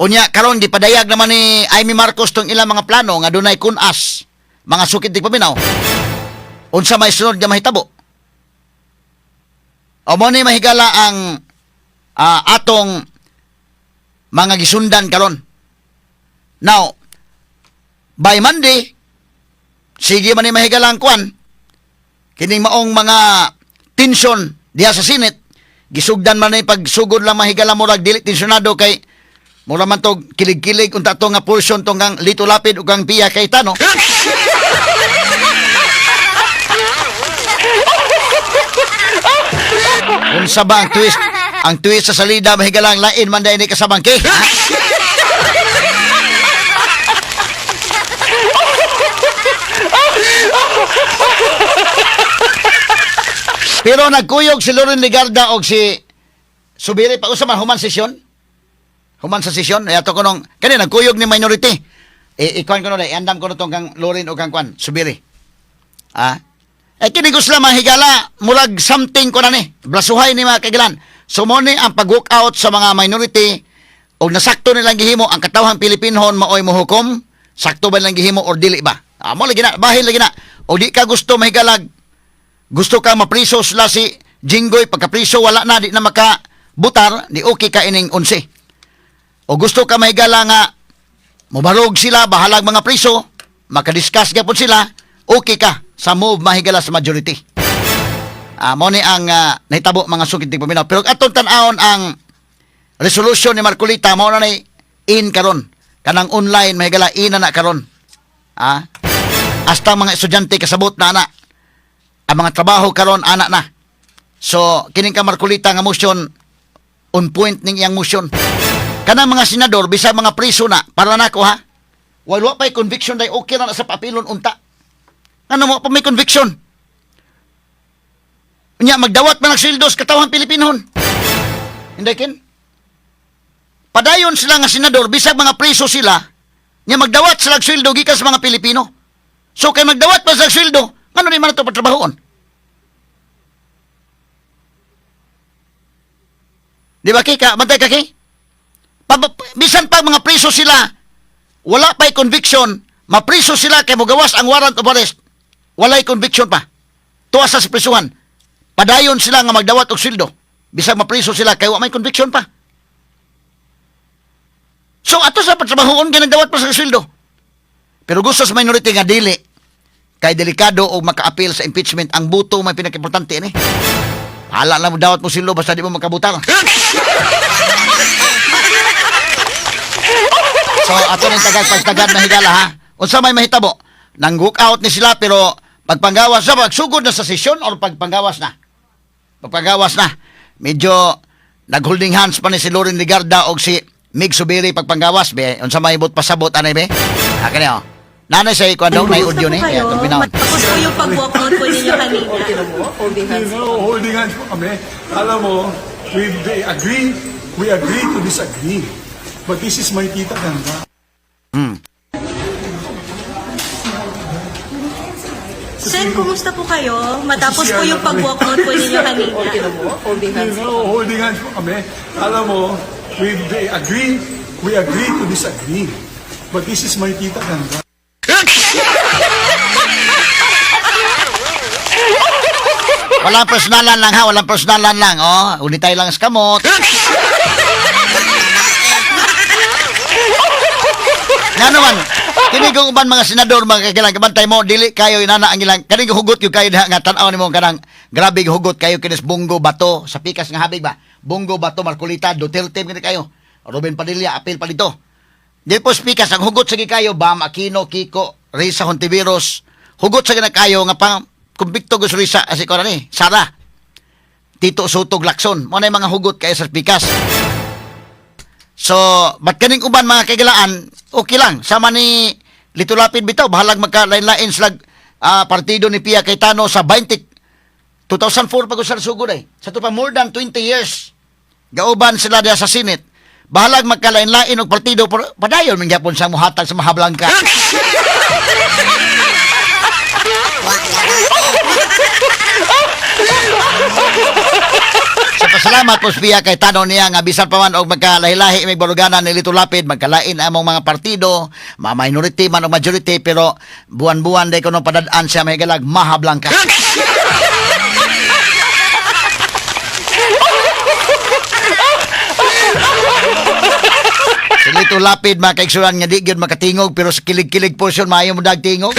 Unya karon gipadayag naman ni Imee Marcos tong ilang mga plano nga dunay kunas mga sukit di paminaw. Unsa may sunod nga mahitabo? O mo ni, mahigala, ang atong mga gisundan karon. Now, by Monday, sige man ni, mahigala, ang kwan, kining maong mga tension diha sa Senate, gisugdan man ni pagsugod lang, mahigala, murag dili tensionado kay mura man to kilig-kilig unta to nga portion tong kang Lito Lapid ug kang Pia Cayetano. Unsa ba ang twist? Ang twist sa salida, mahigalang lain man dahil ni kasabangke. Ha? Pero nagkuyog si Loren Legarda og si Zubiri pa usa man human sesyon. Human sa sesyon, eh, ato ko nung kani nagkuyog ni minority. Eh, ikuan ko no, andam ko no tong kang Loren o kang kwan, Zubiri. Ah. Eh kini ko sila, mahigala, murag something ko na ni. Blasuhay ni mga kagilan. So mo ni ang pag-walk out sa mga minority og nasakto nilang gihimo, ang katawhang Pilipinhon maoy mohukom, sakto ba nilang gihimo or dili ba? Ah, mo lagi na, bahin lagi na. O di ka gusto, mahigalag, gusto ka mapriso sila si Jinggoy, pagkapriso wala na, di na makabutar, di okay ka ining 11. O gusto ka, mahigala, nga mobarog sila, bahalag mga priso, makadiscuss gapon sila, okay ka sa move, mahigala, sa majority. Ah, mo ni ang nahitabo, mga sukit paminaw. Pero atong tan-awon ang resolution ni Marcoleta, mao na ni in karon. Kanang online, mahigala, in na na karon. Ah, hasta mga estudyante kasabot na ana. Ang mga trabaho karon ana na. So, kining ka Marcoleta nga motion, on point ning iyang motion. Kanang mga senador, bisag mga priso na, para nako ha. Wala pa'y conviction day, okay na na sa papilon unta. Ano mo pa may conviction? Unya, magdawat man ang sweldo sa katawhan Pilipinhon. Hindi kin? Padayon sila nga senador, bisag mga preso sila, nya magdawat sila og sweldo gikan sa mga Pilipino. So kay magdawat pa sa sweldo, ngano di man ito patrabahoon? Di ba, Kika? Bantay ka, Ki? Bisan pa mga preso sila, wala pa'y conviction, mapriso sila kay mogawas ang warrant of arrest, walay conviction pa. Tuwa sa prisuhan. Padayon sila nga magdawat og sweldo. Bisag mapriso sila kay wa may conviction pa. So ato sa patrabahoon kay nagdawat pa sa sweldo. Pero gusto sa minority nga dili kay delikado og maka-appeal sa impeachment, ang buto may pinakaimportante ini. Hala lang mo dawat mo sweldo basta di mo makabutar. So ato ning tagad pagtagad na higala ha. Unsa may mahitabo? Nang walk out ni sila pero pagpanggawas na, pagsugod na sa sesyon or pagpanggawas na? Pagpanggawas na. Medyo nag-holding hands pa ni si Loren Legarda og si Migz Zubiri pagpanggawas be. Unsa may but pasabot anay be? Ah, kani oh. Nanay sa ikuan daw, nay audio ni. Kaya itong binawon. Tapos po yung pag-walk out po ninyo kanina. Holding hands po kami. Alam mo, we they agree, we agree to disagree. But this is my Tita Ganda. Sen, kumusta po kayo? Matapos po yung pag-walkout po ninyo kanina. Holding hands. Holding hands po kami. Alam mo, we they agree, we agree to disagree. But this is my Tita Ganda. Walang personalan lang ha, walang personalan lang. Oh, uli tayo lang sa kamot. Nga naman, kini kung uban mga senador, mga kakilang, kabantay mo, dili kayo inana ang ilang, kaning hugot yung kayo diha nga tan-aw nimo kanang grabe hugot kayo kinis Bong Go, Bato, sa pikas nga habig ba? Bong Go, Bato, Marcoleta, Duterte kini kayo. Robin Padilla, apil pa dito. Di po pikas ang hugot sige kayo Bam Aquino, Kiko, Risa Hontiveros. Hugot sa gina kayo nga pang kumbikto gus Risa asi ko ni Sara. Tito Sotto, Lacson. Mo na yung mga hugot kayo sa pikas. So, ba't kaning uban mga kaigalaan, okay lang. Sama ni Lito Lapid bitaw, bahalag magkalain-lain sila partido ni Pia Cayetano sa 20, 2004 pa ko sa sugod eh. Sa ito pa more than 20 years. Gauban sila diya sa Senate. Bahalag magkalain-lain og partido pero padayon man gyapon sa muhatag sa mahablangka. Sa pasalamat po Pia Cayetano niya nga bisan pa man og magkalahi-lahi may baruganan ni Lito Lapid, magkalain among mga partido, ma minority man o majority, pero buwan-buwan day kuno padad-an siya may galag mahablangka. Si Lito Lapid, mga kaigsunan, nga di gyud makatingog pero sa kilig-kilig portion maayo mo dag tingog.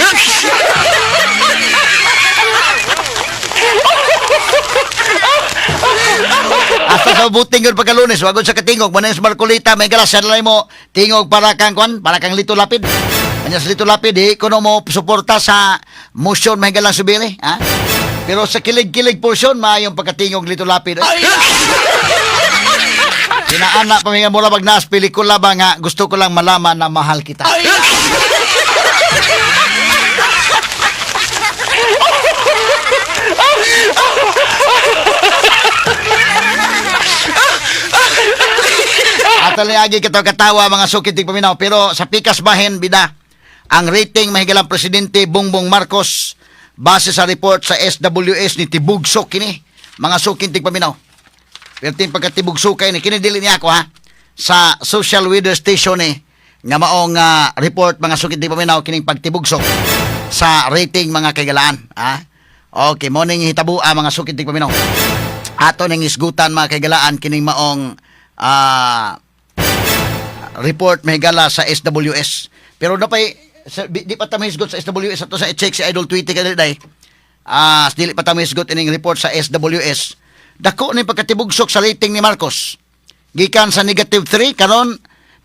Hasta sa buting yun pagkalunes, wagod sa katingog, manay sa Marcoleta, may galas, siya mo, tingog para kang kwan, para kang Lito Lapid. Anya sa Lito Lapid, di ko mo suporta sa motion may galang subiri, ha? Pero sa kilig-kilig portion, maayong pagkatingog Lito Lapid. Ay! Sinaana pa mga mura pag naas pelikula ba nga gusto ko lang malaman na mahal kita. At agi kita katawa mga sukit tig paminaw, pero sa pikas bahin bida ang rating mahigalang presidente Bongbong Marcos base sa report sa SWS ni Tibugsok kini mga sukin tig paminaw. Pero tin pagkatibugsukay ni kini dili niya ako ha sa social weather station ni nga maong report mga sukit tig paminaw kining pagtibugsok sa rating mga kaigalaan ha. Okay, morning hitabua mga sukit tig paminaw. Ato ning isgutan mga kaigalaan kining maong report mahigala sa SWS. Pero napay sa, di pa ta mahisgot sa SWS ato sa i-check si Idol Tweety kadali day. Dili pa ta mahisgot ining report sa SWS. Dako ni pagkatibugsok sa rating ni Marcos. Gikan sa negative 3 karon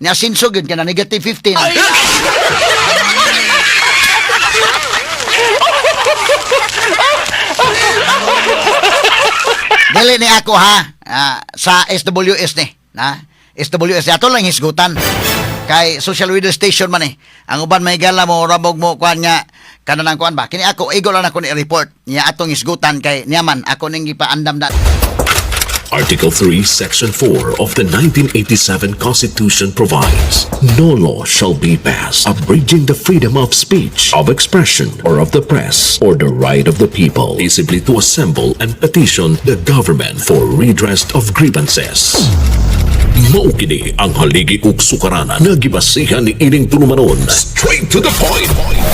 ni asinso gyud kana negative 15. Dili ni ako ha. Sa SWS ni. Na? SWS ato lang hisgutan. Kay social weather station man eh. Ang uban may gala mo rabog mo kuan nga kanang kuan ba. Kini ako igo lang ako ni report niya atong hisgutan kay niya man ako ning gipaandam dat. Article 3, Section 4 of the 1987 Constitution provides, no law shall be passed abridging the freedom of speech, of expression, or of the press, or the right of the people peaceably to assemble and petition the government for redress of grievances. Mao kini ang haligi ug sukaranan nga gibasihan ni ining tulumanon. Straight to the point.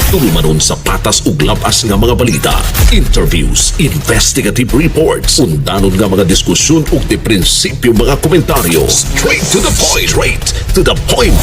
Tulumanon sa patas ug labas nga mga balita, interviews, investigative reports, undanon nga mga diskusyon ug di prinsipyo mga komentaryo. Straight to the point. Straight to the point.